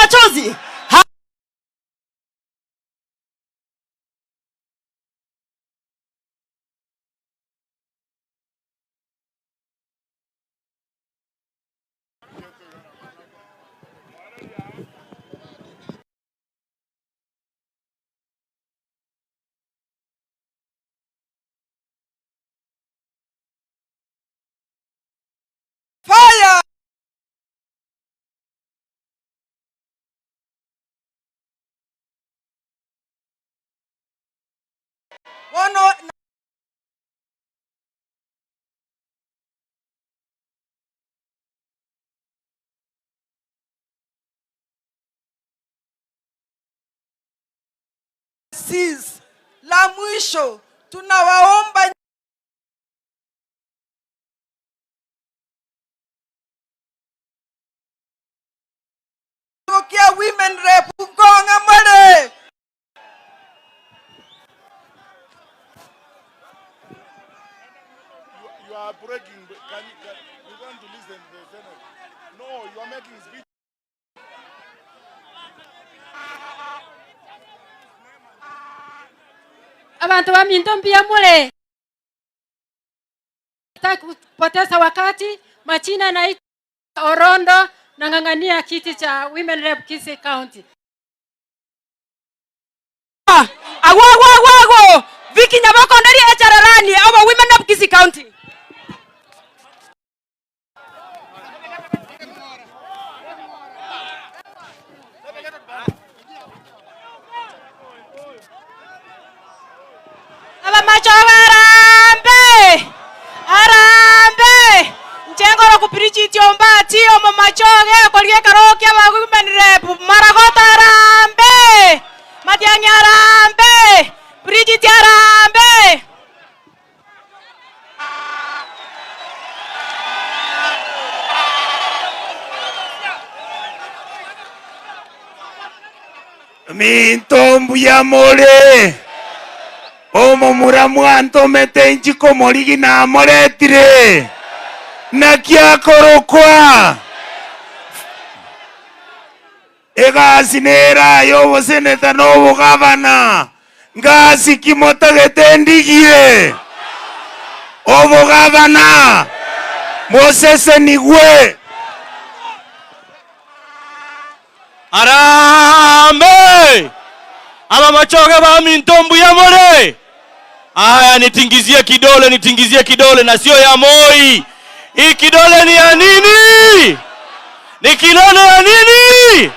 [SPEAKER 13] machozi.
[SPEAKER 8] Fire! Bono sis la mwisho tunawaomba kia women rep Ngonga Mwere.
[SPEAKER 1] You are breaking. Can you want to listen to the Senate? No, you are making speech.
[SPEAKER 21] Abantu wa Mindombi ya mule. Sitaki kupoteza wakati. Machina na Orondo nang'ang'ania kiti cha Women Rep Kisii County.
[SPEAKER 13] Agwo agwo agwo agwo. Viki Nyaboko ndari echararani aba Women Rep Kisii County. Aba machoga arambe. Arambe. Njengoro kupirichitio mbati omo machoge kolie karokia ba Women Rep Maragota arambe. Matiang'i arambe. Bridget arambe.
[SPEAKER 22] Mintombu ya mole. Omo muramwanto metenchiko morigi na moretire. Nakiakorokwa egasinera yobo seneta nobo gavana ngasi kimotagete ndigie obo gavana mosese nigwe.
[SPEAKER 23] Arambe aba machoge ba Mintombu ya more. Aya, nitingizie kidole, nitingizie kidole na sio ya Moi. Hii kidole ni ya nini? Ni kidole ya nini?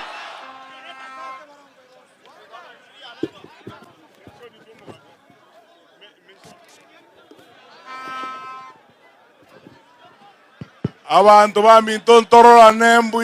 [SPEAKER 1] Abantu ba Mintontorora nembu.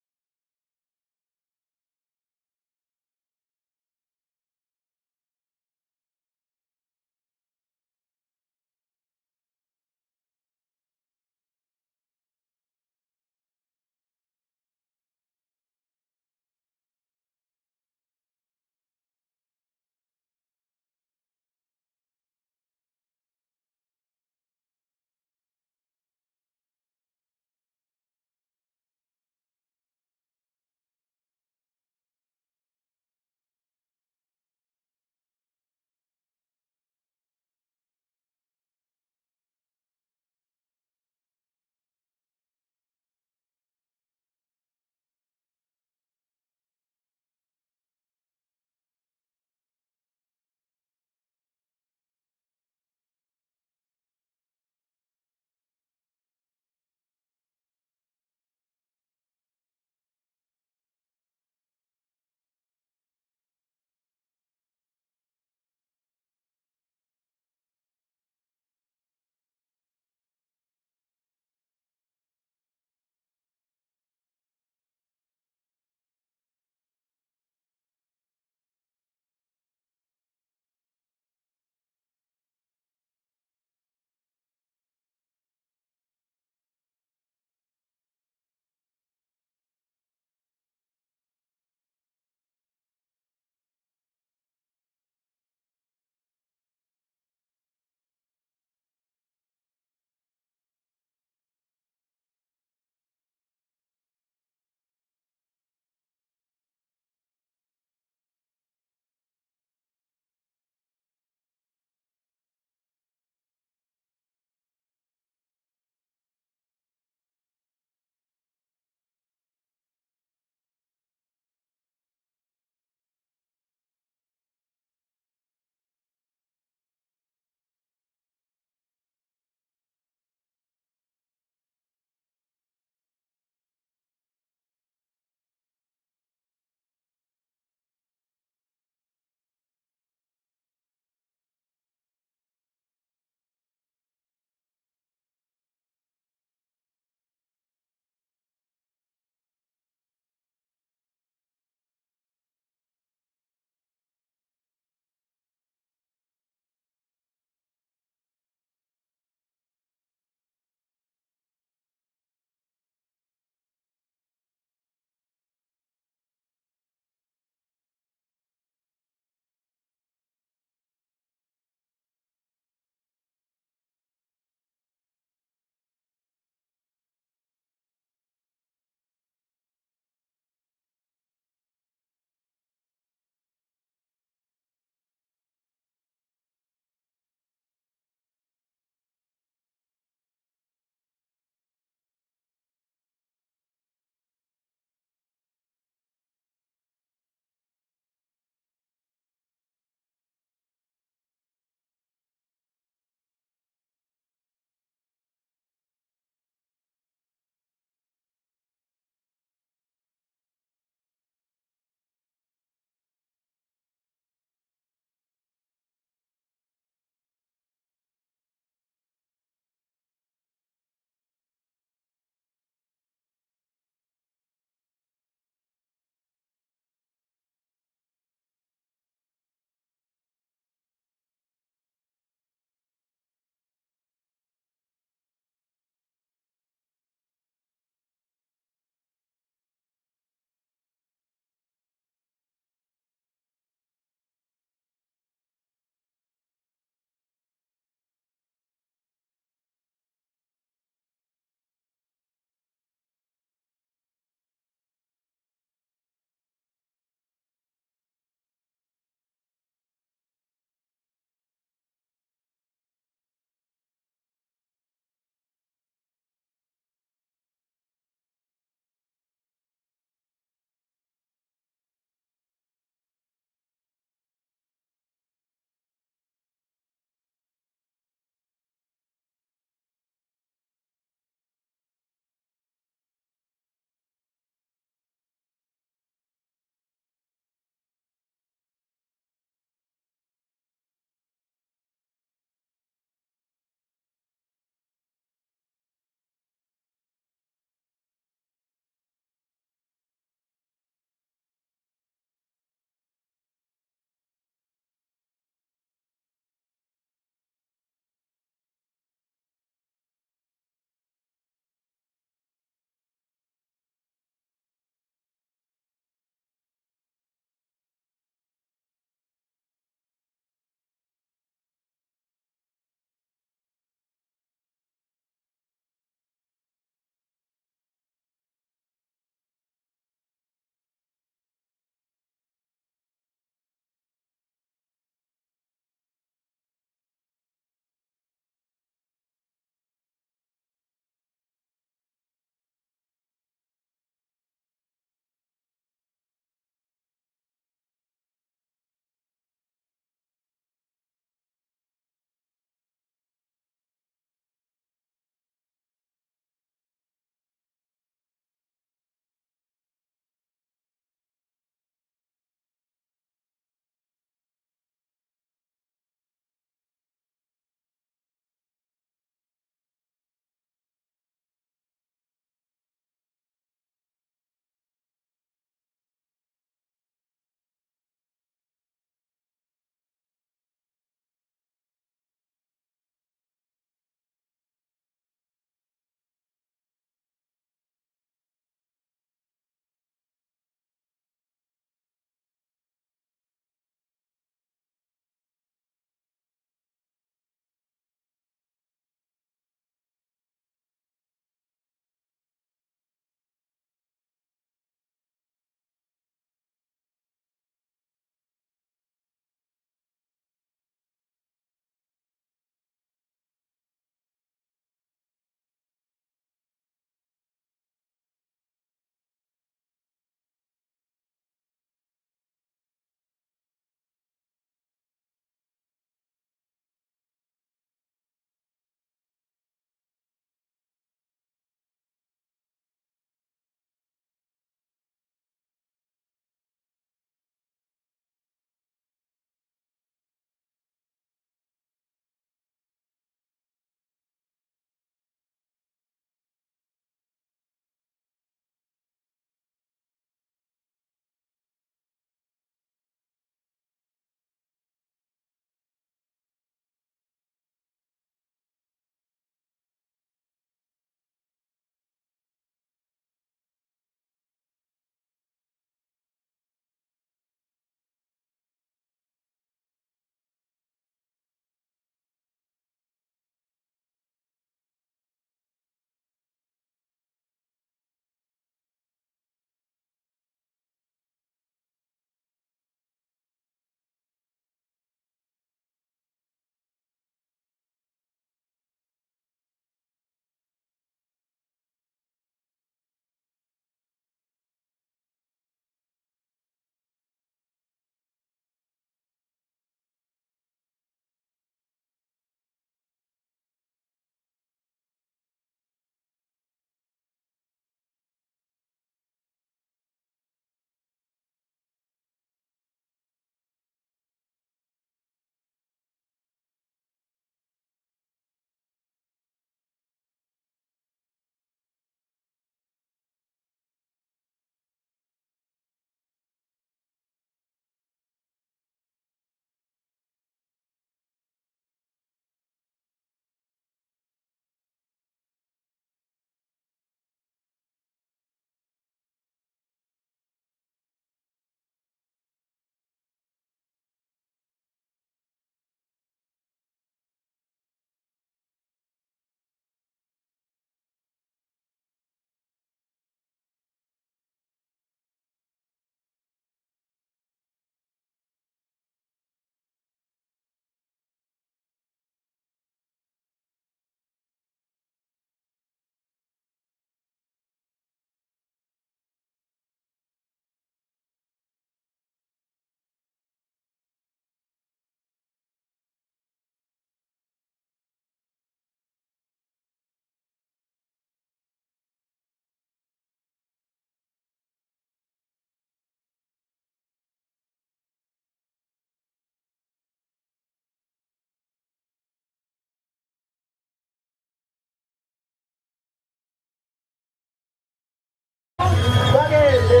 [SPEAKER 15] Bagende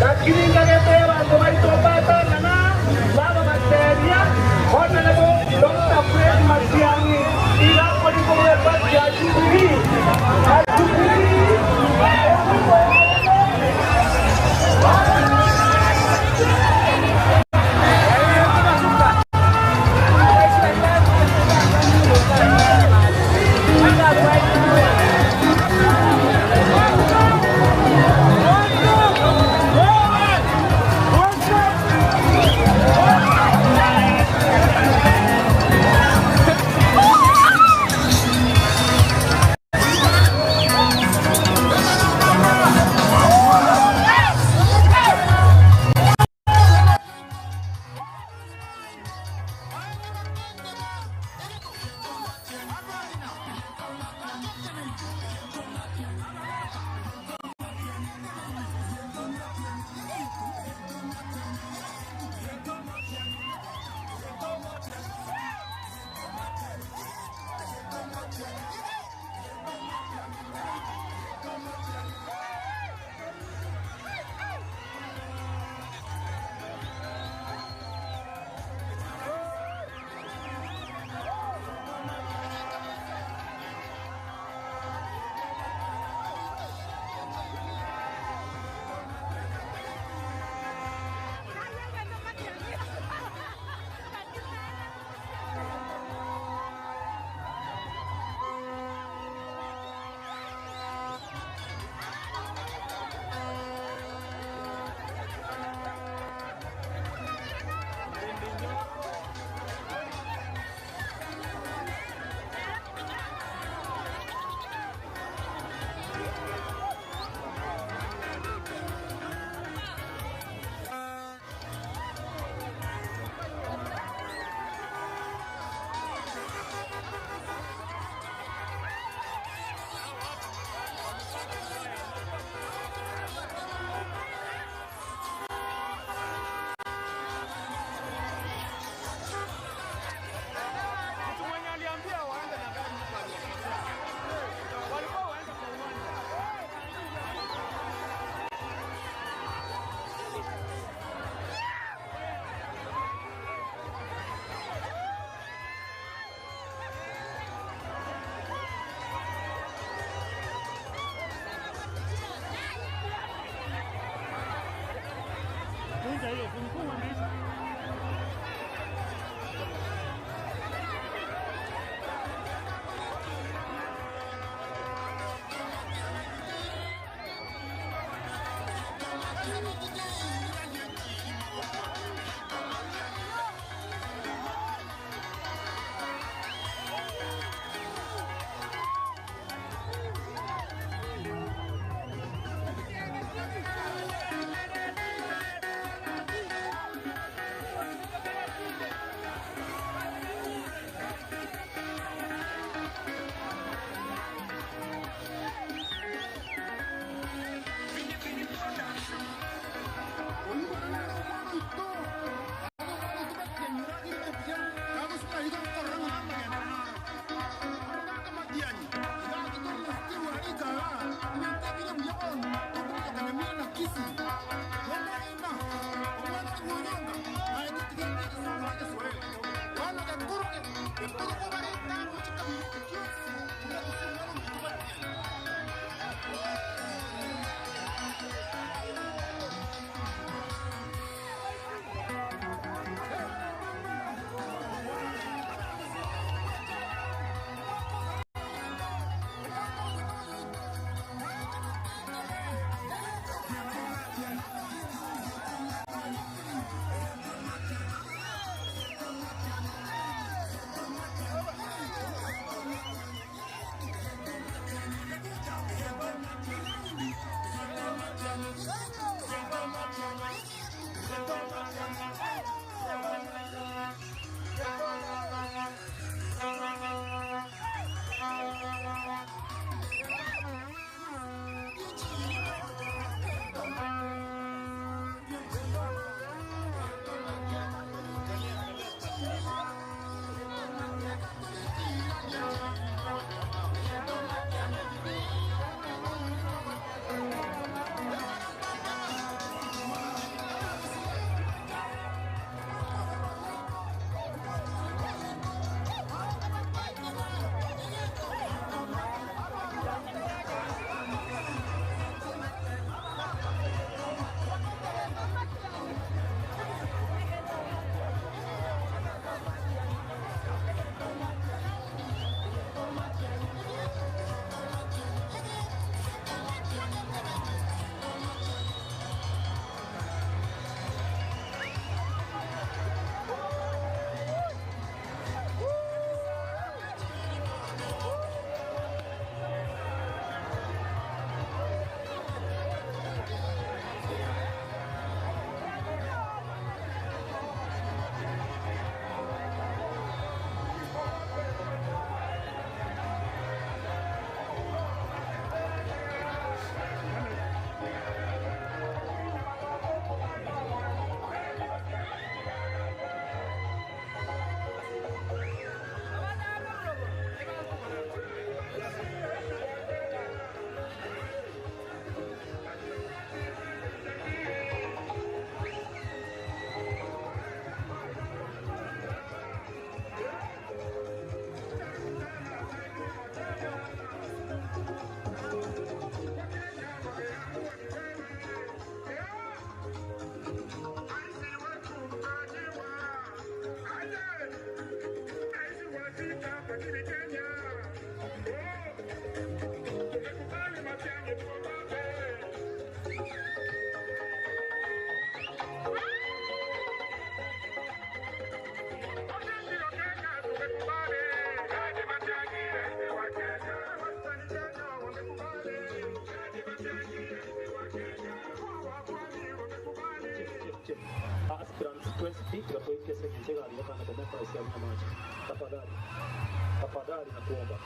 [SPEAKER 15] lakini ngagete bantu baitobatangana baba bateria Honorable Dr. Fred Matiang'i irakorigorwe party ya Jubilee.
[SPEAKER 3] Tafadhali, tafadhali nakuomba,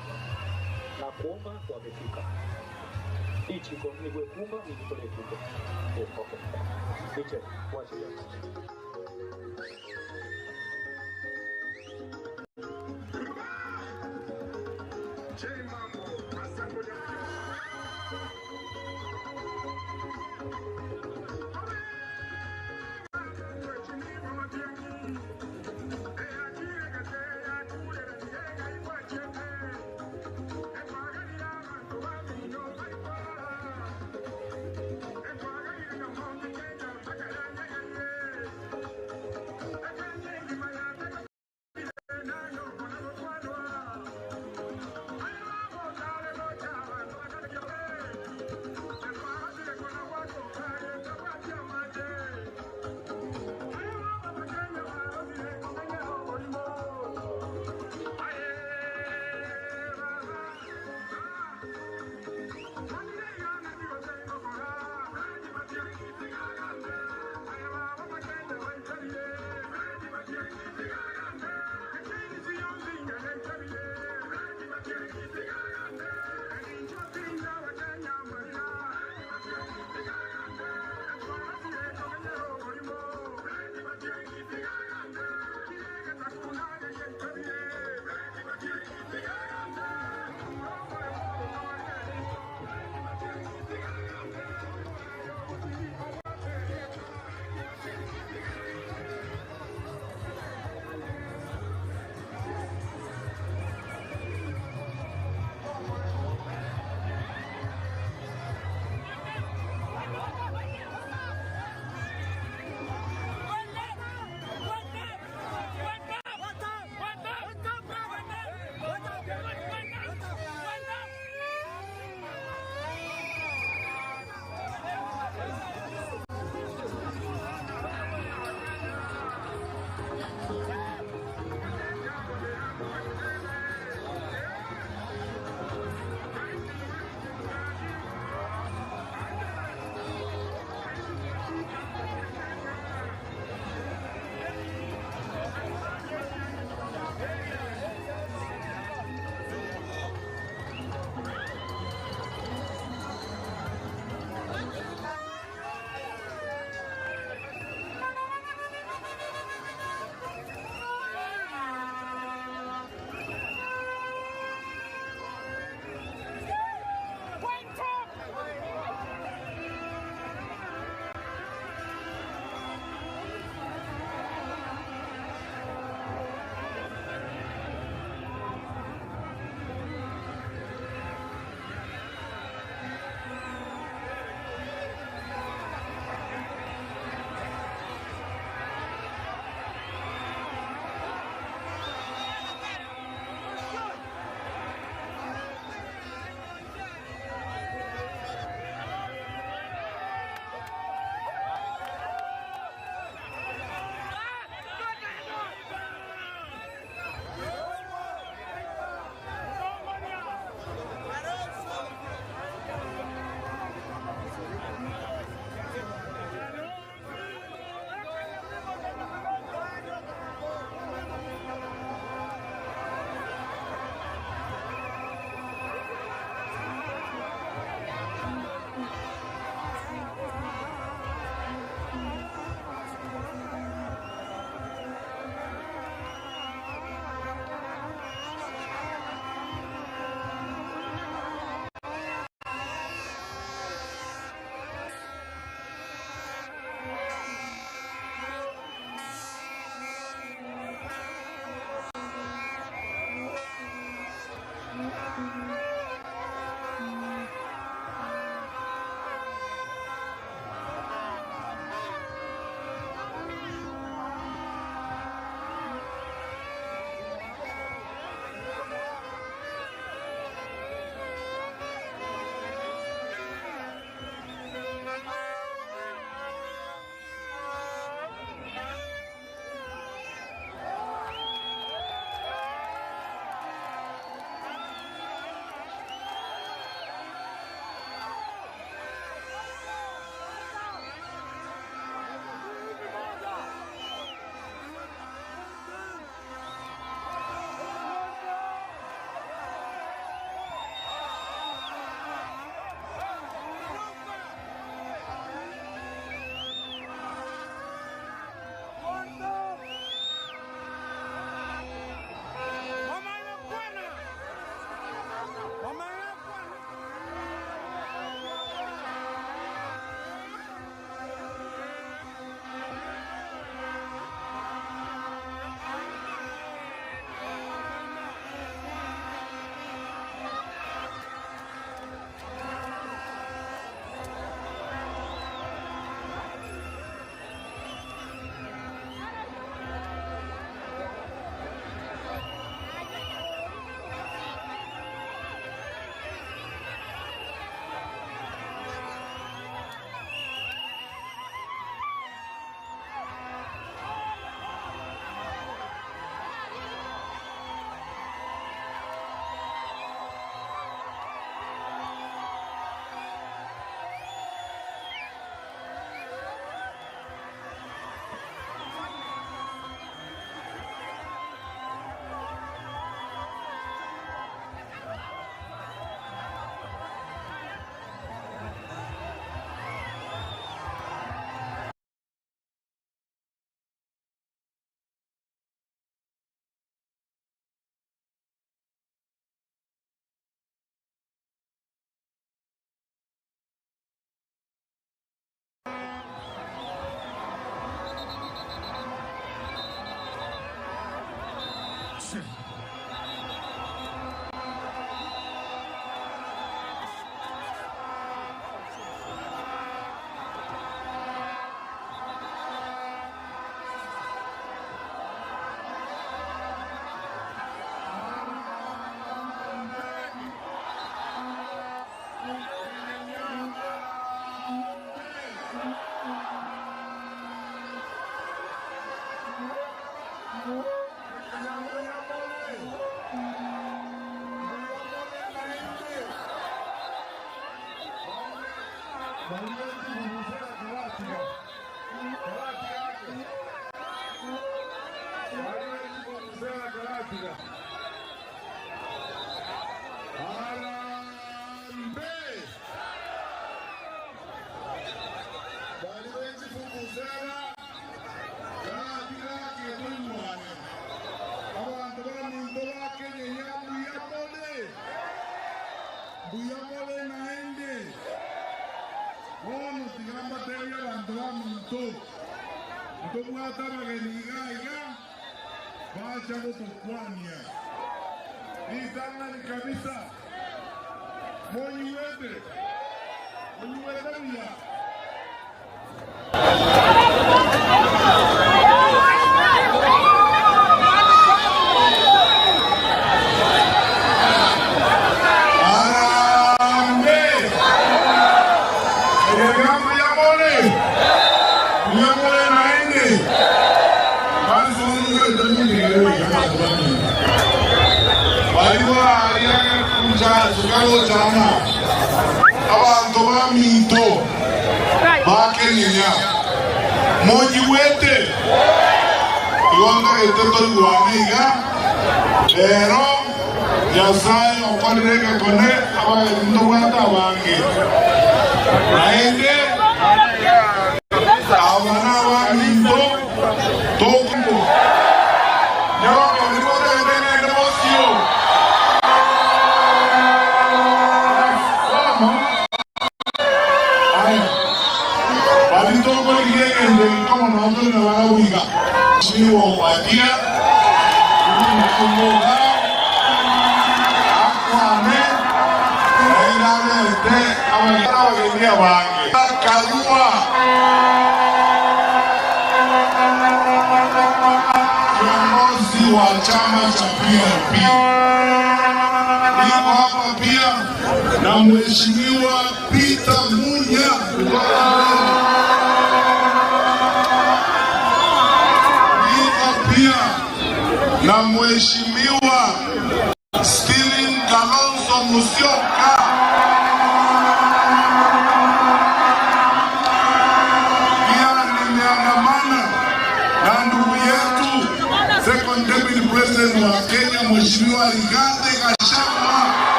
[SPEAKER 3] nakuomba, wamefika ichiko nigwe kumba nijitolee kumba. Okay. Iche wachilia.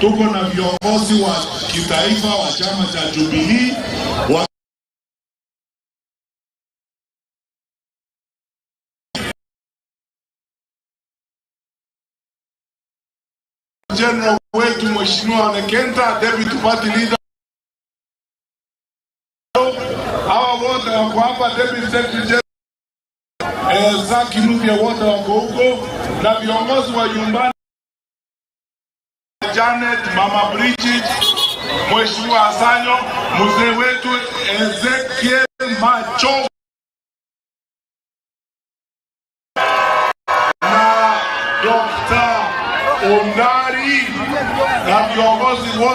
[SPEAKER 1] Tuko na viongozi wa kitaifa wa chama cha Jubilee wa General wetu Mheshimiwa Ole Kenta, Deputy Party Leader. Hawa wote wako hapa, Deputy Secretary General Zaki Nubia, wote wako huko na viongozi wa nyumbani Janet, Mama Bridget, Mheshimiwa Asanyo, mzee wetu Ezekiel Macho na Dr. Ondari na viongozi wote.